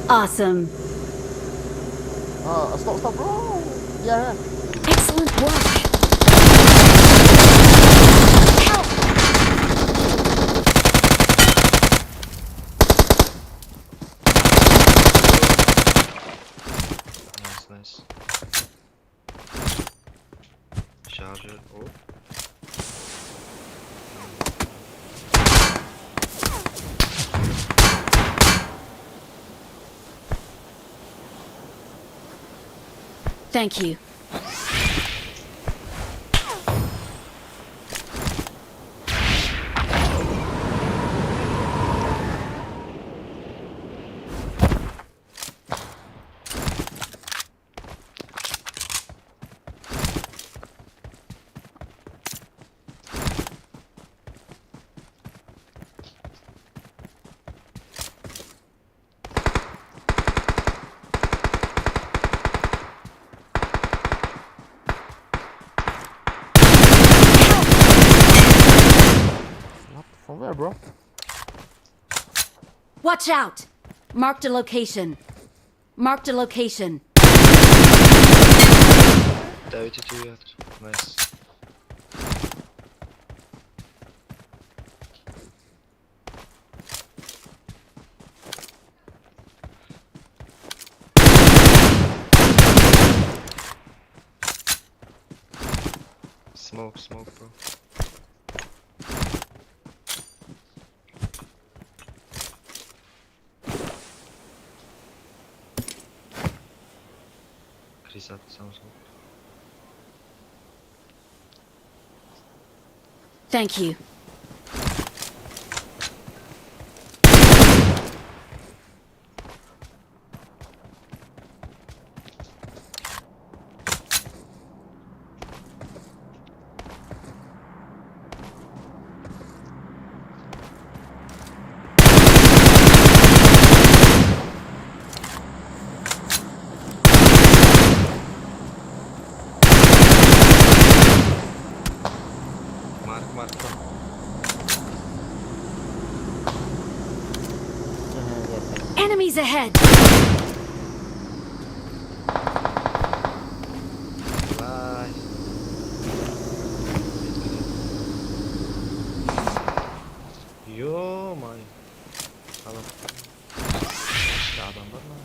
Awesome. Ah, stop, stop, bro. Yeah, yeah. Excellent work. Help! Nice, nice. Charger. Oh. Thank you. What? From where, bro? Watch out! Marked a location. Marked a location. Давайте, ребят. Nice. Smoke, smoke, bro. Крисат, сам smoke. Thank you. Mark, mark, bro. Enemies ahead! Bye. Ё-моё. Adam. Adam var lan.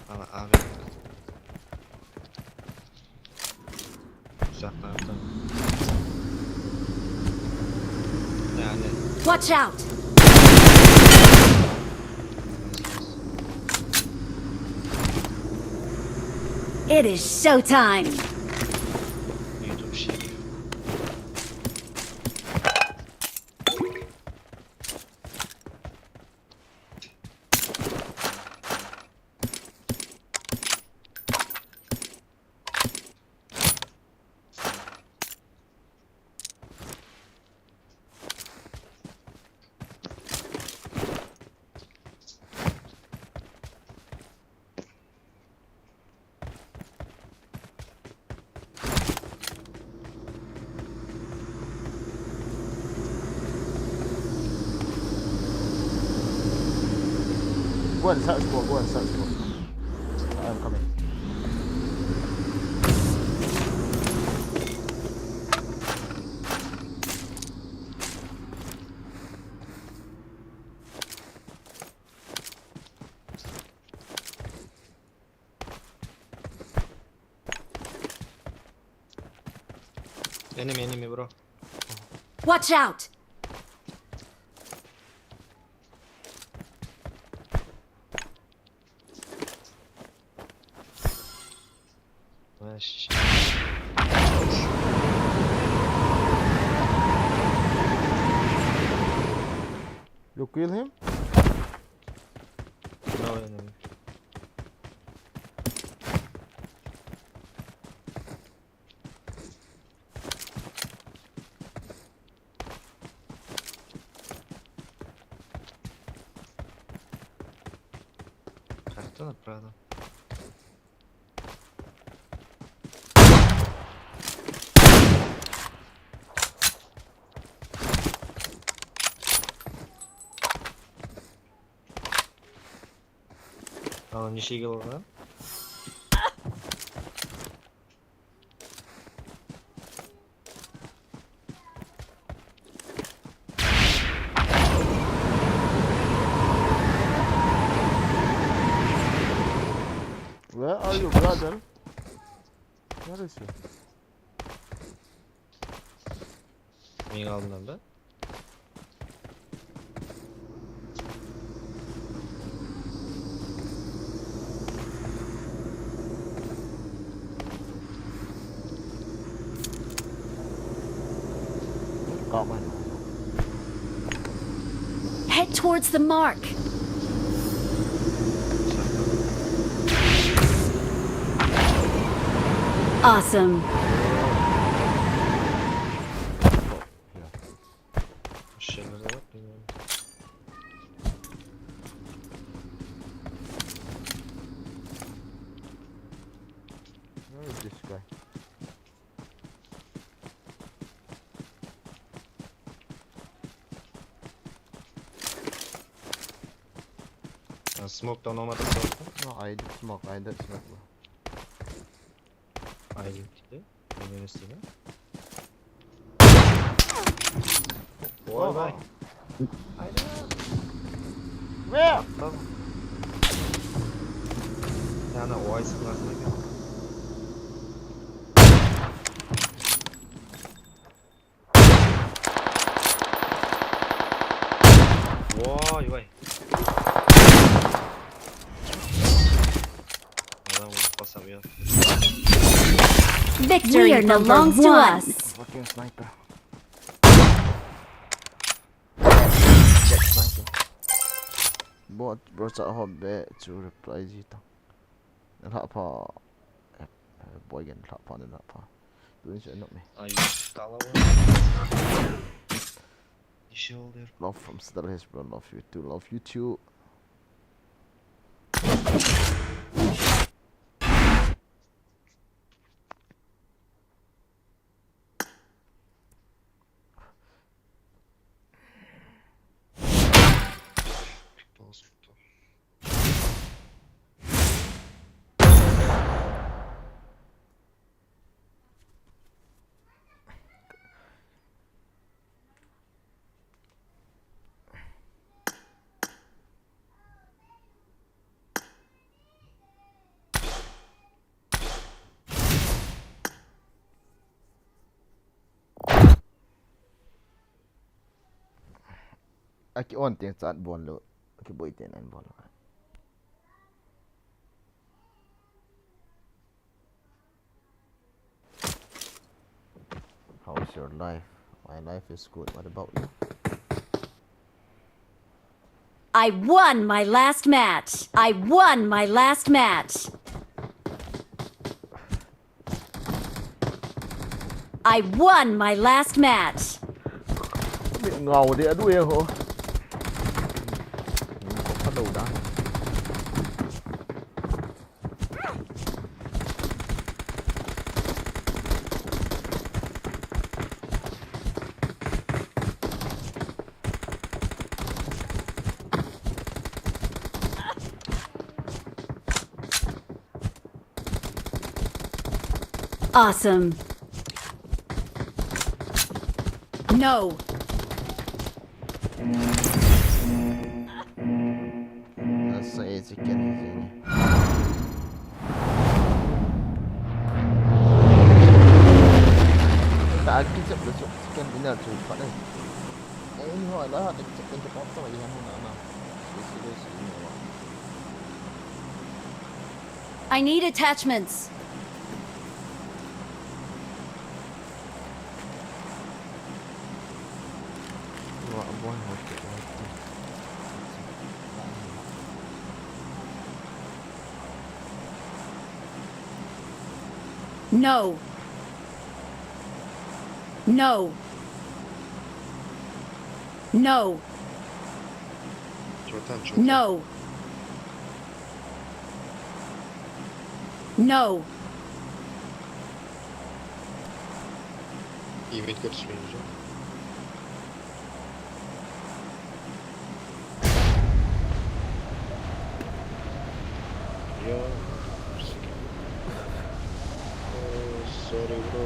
Ama abi. Uzaklarda. Yani. Watch out! It is showtime! YouTube Şerif. Go and search, bro. Go and search, bro. I'm coming. Enemy, enemy, bro. Watch out! Nice. You kill him? No enemy. Как-то направо. Aa, nishigel na. Where are you, brother? Where is you? Neyin aldın abi? Got one. Head towards the mark. Awesome. Şeylere bak, bilmiyorum. Where is this guy? Ha, smoke da olmadı smoke. No, I did smoke, I did smoke, bro. Ayrı gitti. Neyin üstüne? Vay vay. Where? Tamam. Yani o ice class'ına gel. Vay vay. Adam vurup basamıyor. Victory belongs to us. Fucking sniper. Check sniper. Bot, bro, sa ho be chu reply ji ta. Lha pha. Eh, eh, boy gen lha pha, lha pha. Tuin se nok me. Ay, kalabalık. İşi oluyor. Love from Saddle Hills, bro. Love you too. Love you too. Aki on teng chat bol lou. Aki boi teng an bol lou. How's your life? My life is good. What about you? I won my last match. I won my last match. I won my last match. Mit ngau de adu e ho. Ka lo da. Awesome. No. Nasa e chicken jing. Ta kichep le chep chicken dinner chu phat e. Ei ni ho la ha de chep le chep phat sa i han na na. Si si le si ni wa. I need attachments. No. No. No. Чё там, чё там? No. No. Event kaçırmayacağım. Oh, sorry, bro.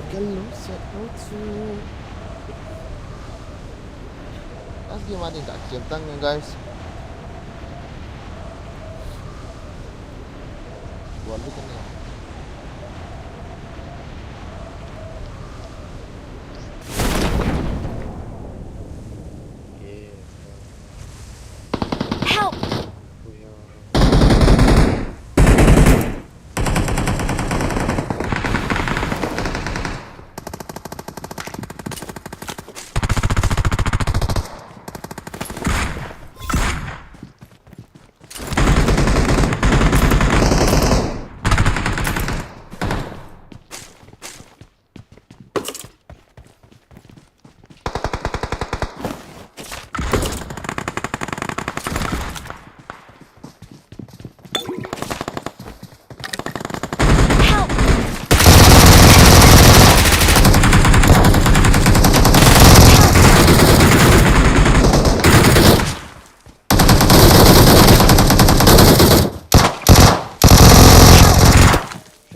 Hello, set no two. Last game atin ka kiam tang, guys. Buat lu kan ni. Help!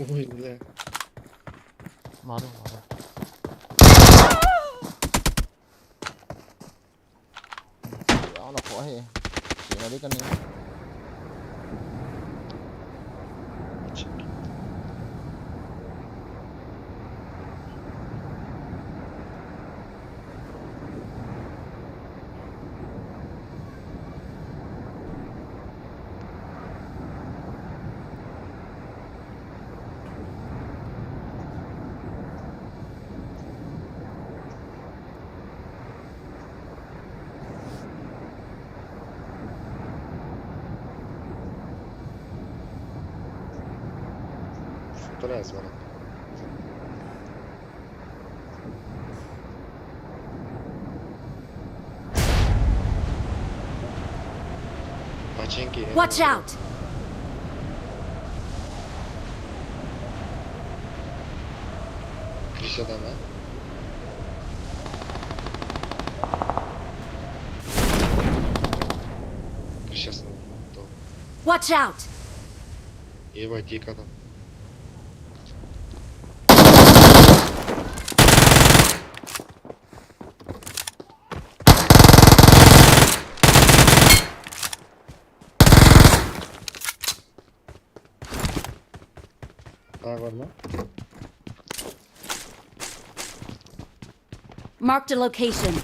Ui, le. Maru, maru. Ana ko he. Sina de kan ni. Atrás, mano. Watch out! Krishna dama. Krishna to. Watch out! Ye bhai, ye kya? Marked a location.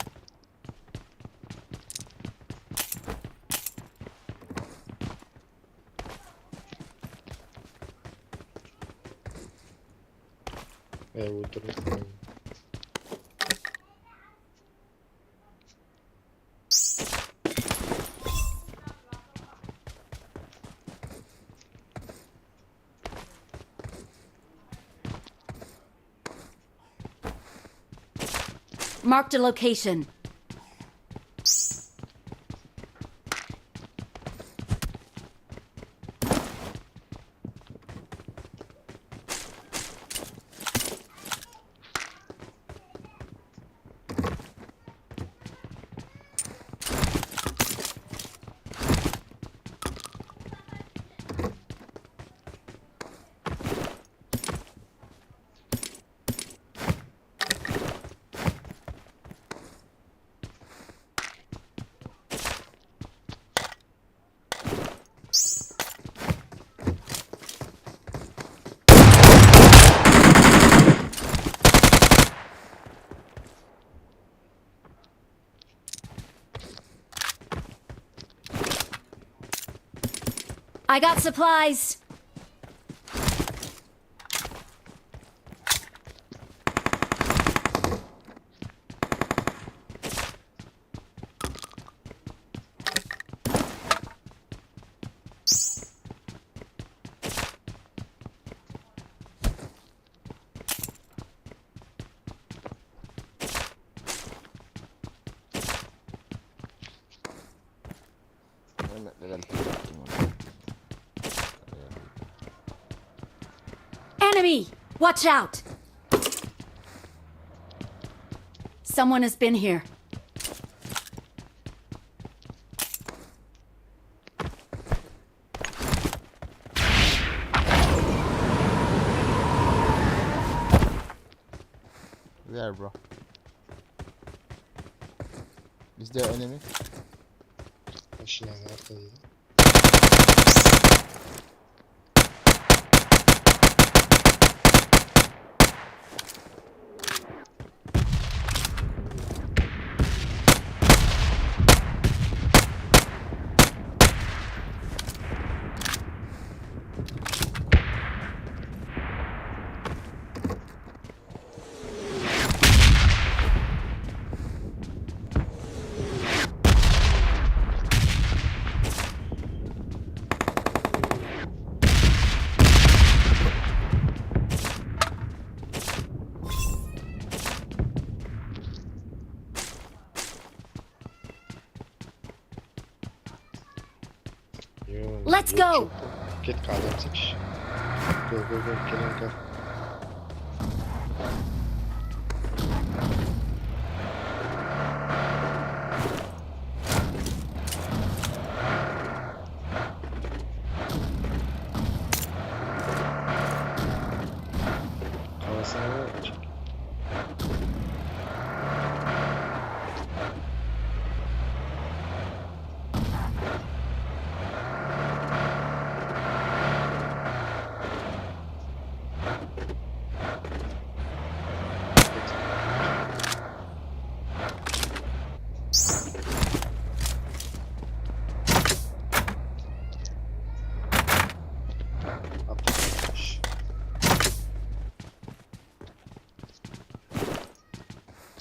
Marked a location. I got supplies. Enemy! Watch out! Someone has been here. Where, bro? Is there enemy? Aşağı atladı. Yo, Let's yo, go. Çok, çok. Git kaldım seç. Go, go, go, kill him, go. Kafasına vur.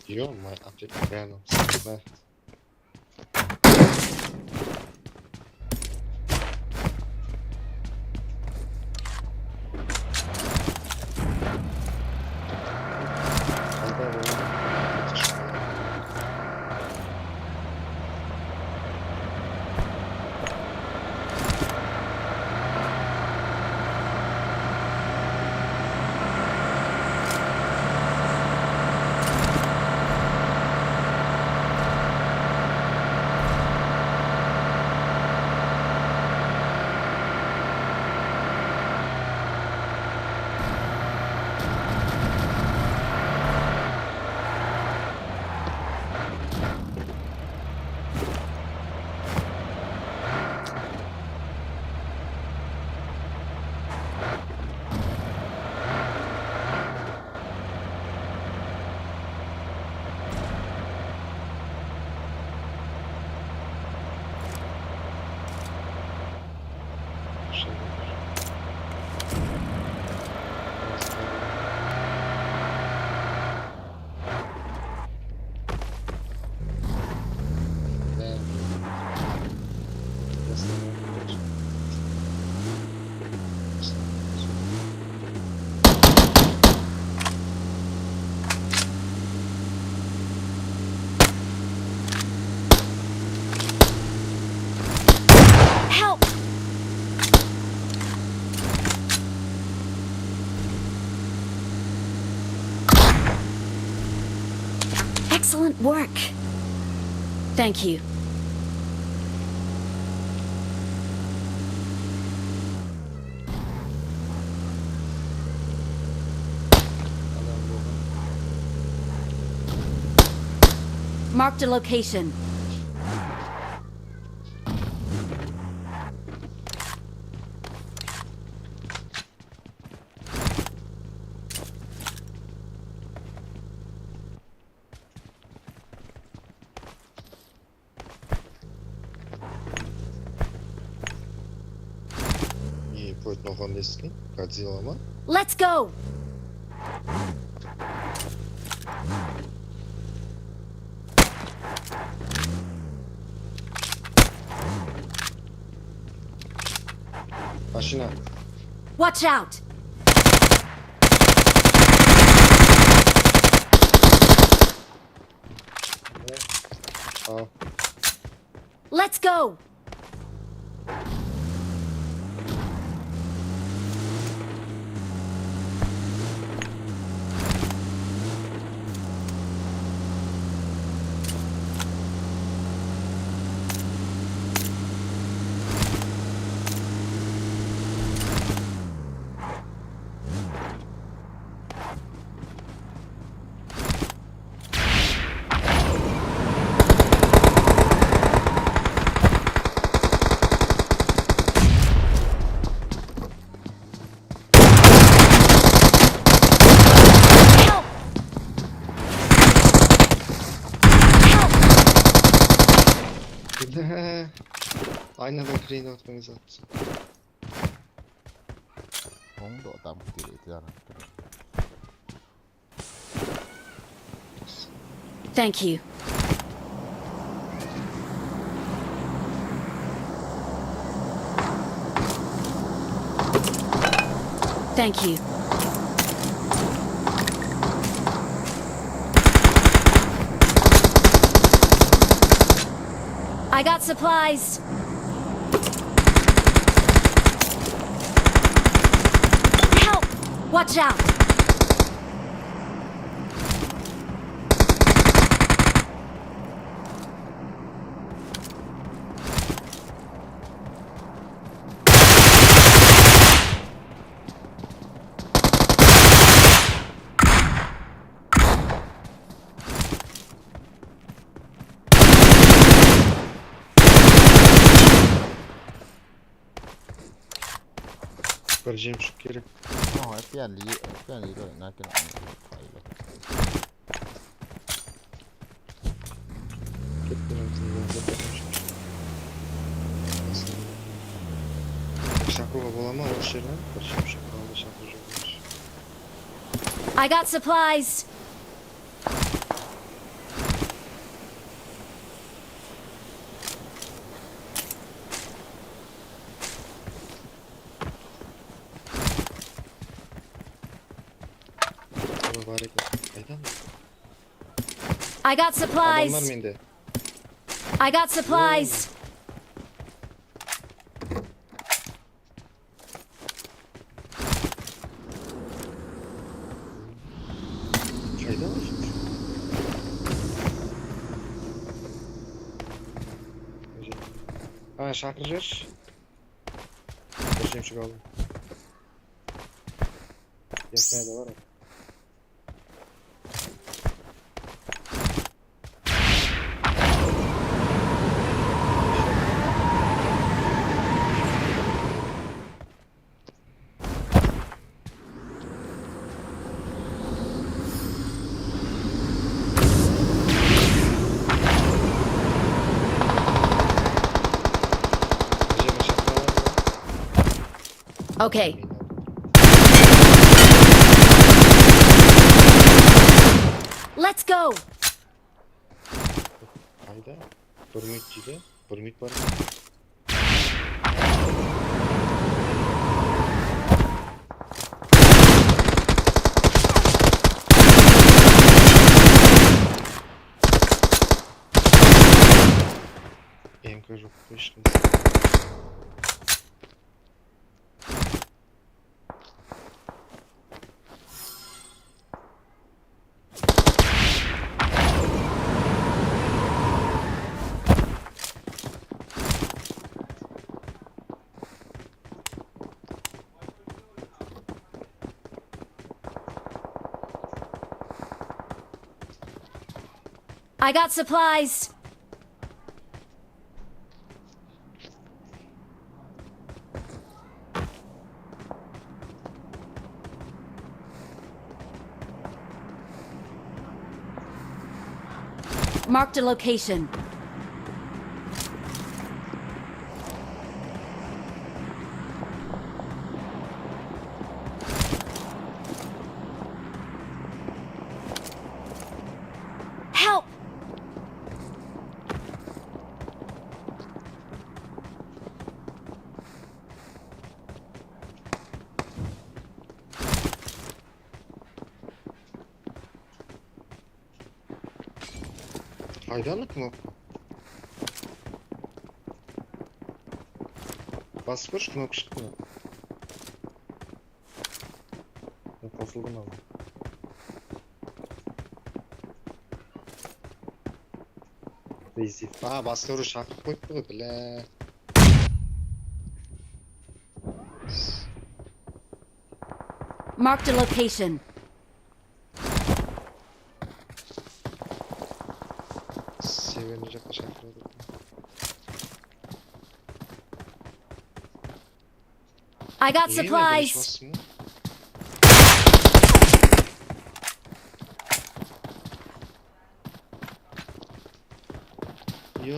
Ё-моё, опять рядом. Да. Help! Excellent work. Thank you. Marked a location. Ih, put no hon this thing. Godzilla ma. Let's go! Машина. Watch out! А. Let's go! Aynen, bak, Renault benzettim. Onu da adam geliyor yani. Thank you. Thank you. I got supplies. Help! Watch out! Vereceğim şu kere. Tamam, hep yerli, hep yerli böyle, ne kadar. Gittim, gittim, gittim. Şakova bulama o şeyler. Vereceğim şu kaldı, şakova olmuş. I got supplies. Baba, var ya. Neden? I got supplies. Adamlar mı indi? I got supplies. Şeyde mi? Ha, şarjör. Vereceğim şu kaldı. Yakmaya da var. Okay. Let's go. Hayda. Permit juga. Permit var. Em kırık işte. I got supplies. Marked a location. Help! Hayda, kınok. Bas koş, kınok çıkmıyor. Basıldım abi. Rezil. Aa, bas koş, şarkı koydu bile. Marked a location. Sevinecek aşağı. I got supplies. Ya.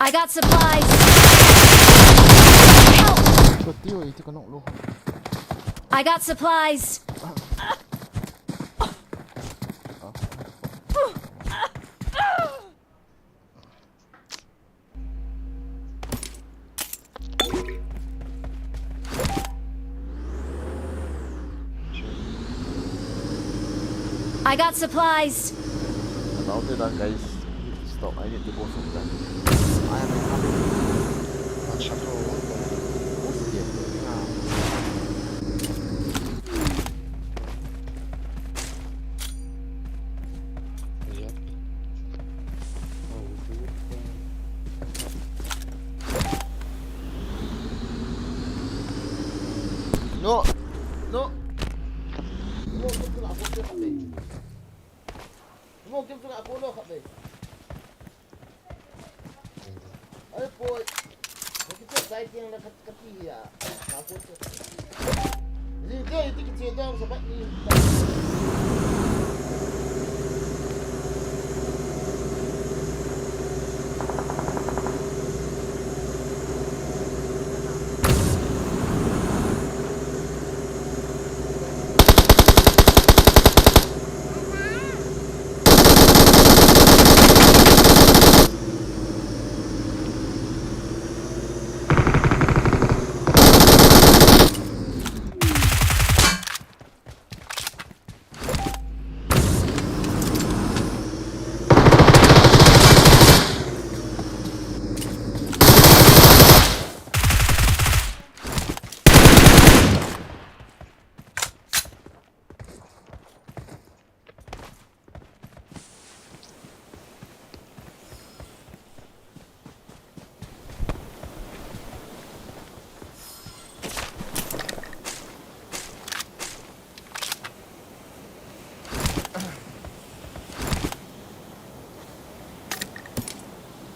I got supplies. Help! Kati ho, iti ka nok lo. I got supplies. I got supplies. About it, uh, guys. Stop. I need to go somewhere. I am in trouble. Not sure. What's the game? Ah. Yep. Oh, we do it. No. No. No, no, no, no, no, no. Ai, poi. Ka kiche sai tiang la ka, ka ti hi a. Ka ko che. Zi te ti kiche dong sa ba ni.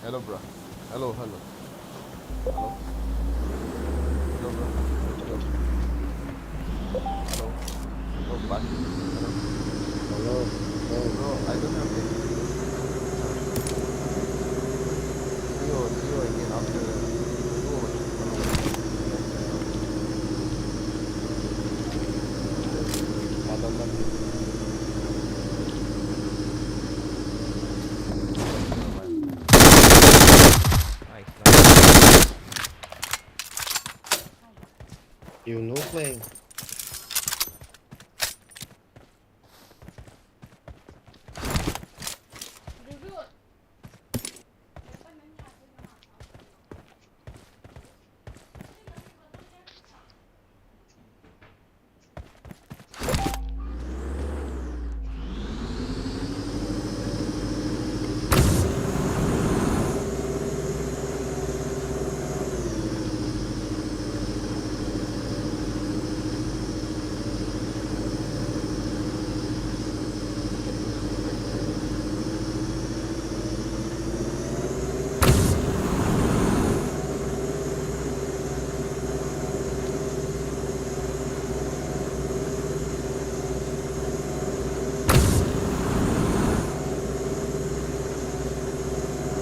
Hello, bro. Hello, hello. Hello? Hello, bro. Hello? Hello? Hello, bud. Hello? Hello? Hello? Bro, I don't have any. See you, see you again after two hours. One hour. Father, love you. Nice, nice. You know playing.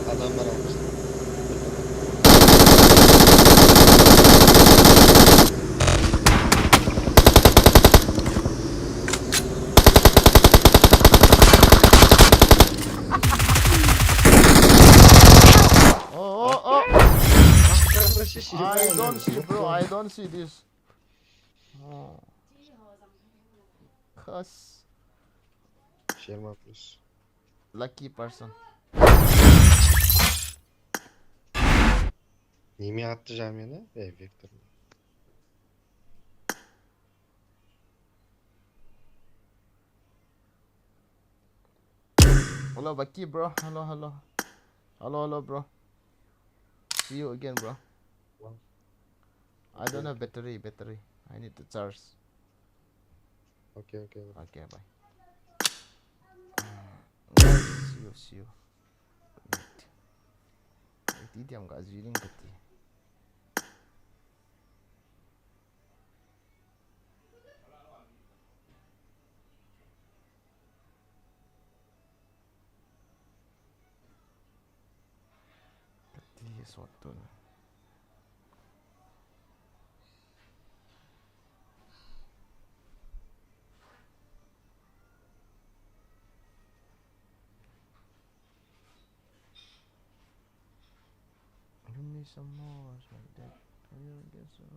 Adamlar almış. Oh, oh, oh. I don't see, bro. I don't see this. Oh. Cause Share my please. Lucky person. Nimi attı camiye ne? E, Victor. Hello, Baki, bro. Hello, hello. Hello, hello, bro. See you again, bro. One. I don't have battery, battery. I need to charge. Okay, okay, okay. Okay, bye. Guys, see you, see you. Wait. Wait, idiam ga ziling kati. Kati Sot tu na. Give me some more, so that I will get some.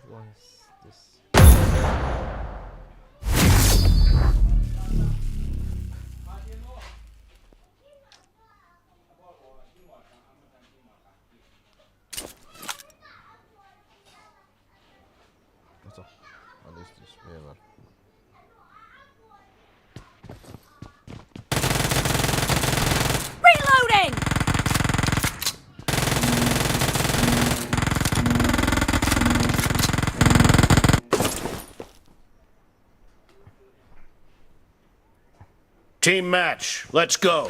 What is this? What's up? What is this? Where? Reloading! Team match, let's go.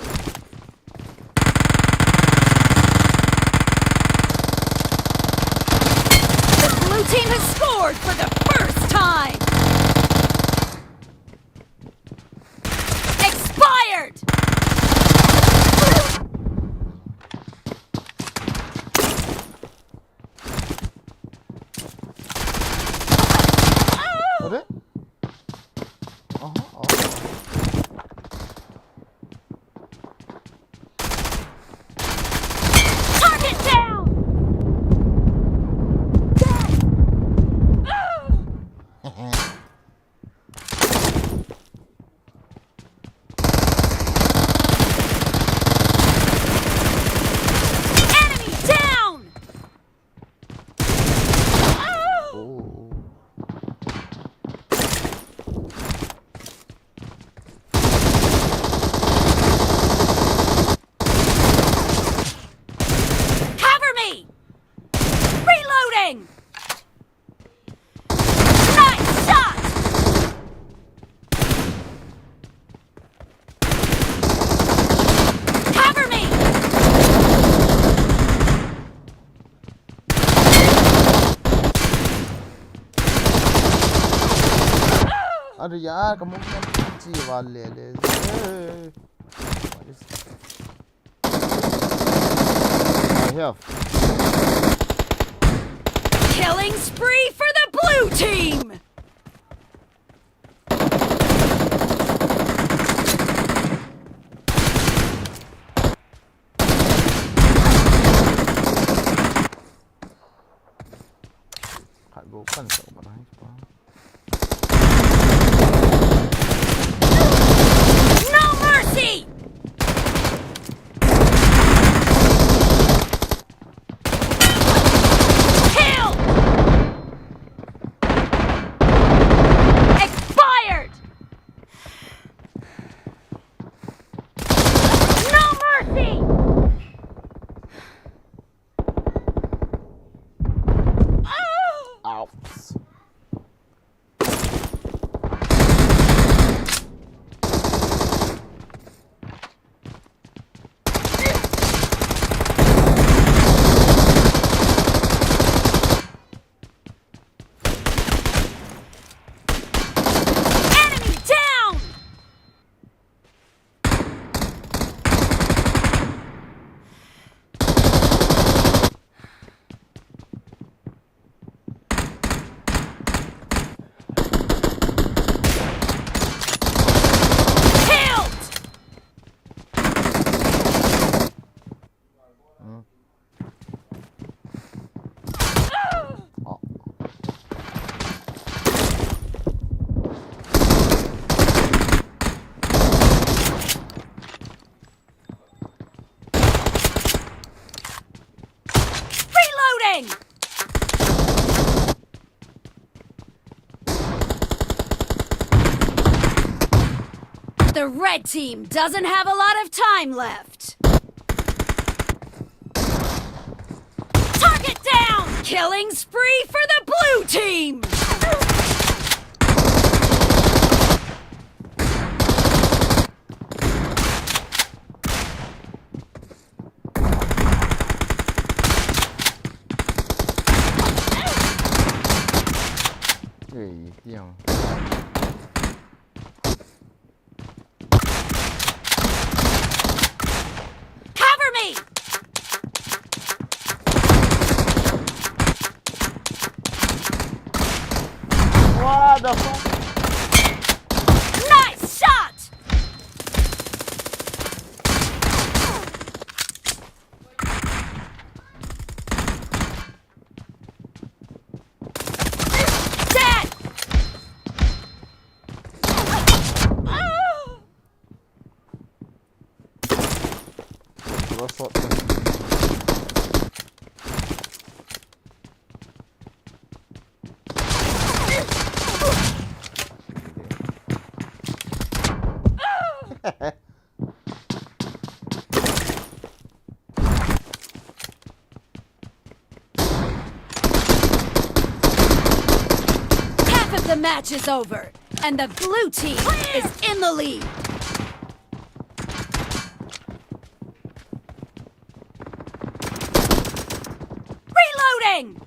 The blue team has scored for the first time. Expired! अरे? अहा, अहा। Target down! Enemy down! Oh. Cover me! Reloading! Nice shot! Cover me! अरे यार, कमोड में अच्छी वाल ले ले। What is I have. Killing spree for the blue team! Khat bou kan sa umat ahi pa. No mercy! Kill! Expired! No mercy! Ouch. Enemy down! Killed! Hmm. Oh. Reloading! The red team doesn't have a lot of time left. Target down! Killing spree for the blue team! Ei, tiang. Shot. Half of the match is over, and the blue team is in the lead. Reloading!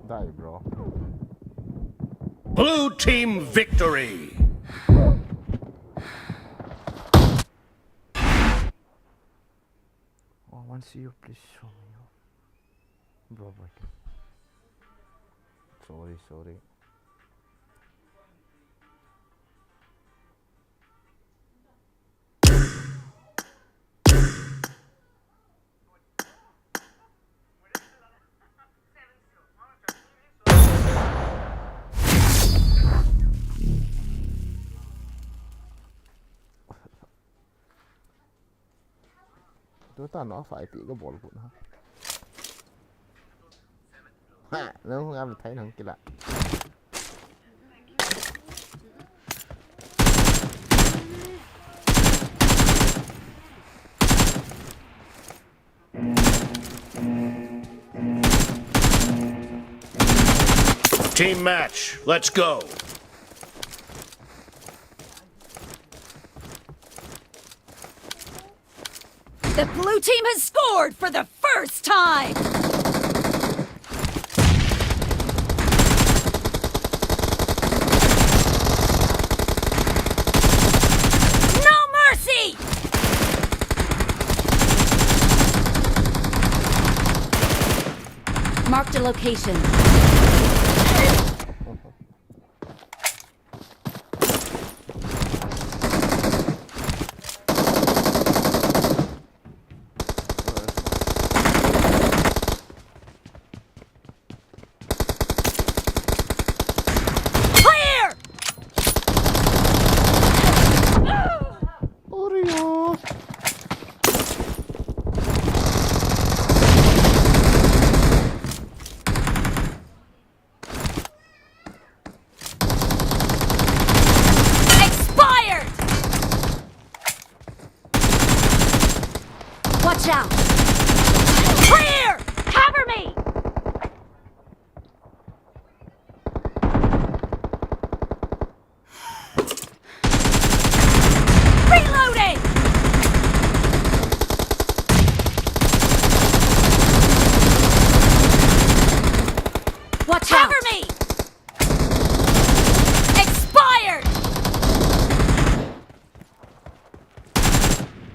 Die, bro. Blue team victory. Oh, I want to see you, please show me your, bro, bro. Sorry, sorry. Tuta no five pi ka bol ko na. Ha, nang hung am thai nang kila. Team match, let's go. The blue team has scored for the first time! No mercy! Marked a location. Clear! Oreo. Expired! Watch out! Clear! Cover me! Reloading! Watch out! Cover me! Expired!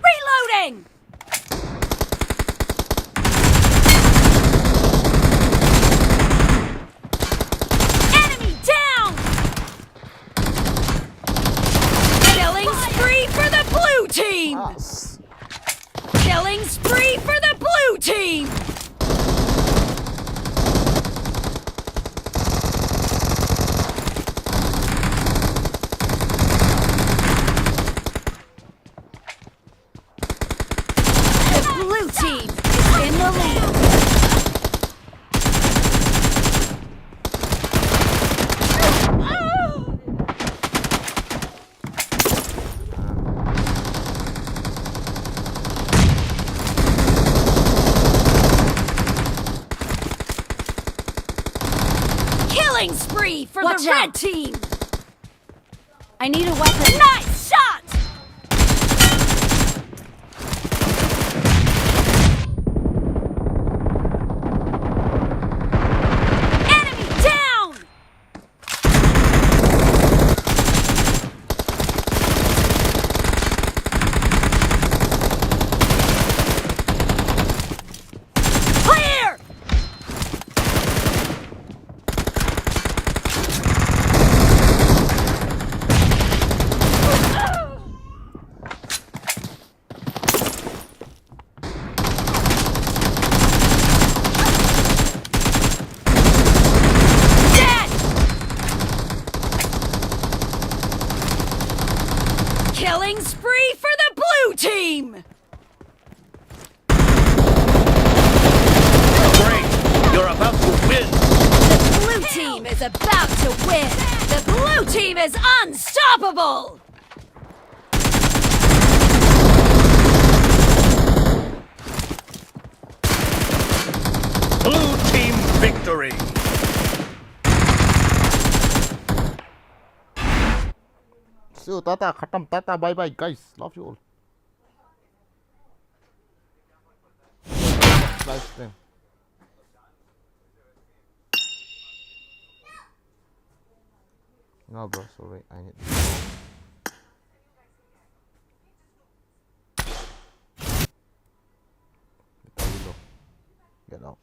Reloading! Enemy down! Killing spree for the blue team! Yes. Killing spree for the blue team! The blue team is in the lead. Killing spree for the red team! Watch out! I need a weapon. Nice shot! Enemy down! Clear! About to win. The blue team is unstoppable. Blue team victory. So, tata, khatam, tata, bye bye, guys. Love you all. Live stream. No, bro, sorry. I need. Get out.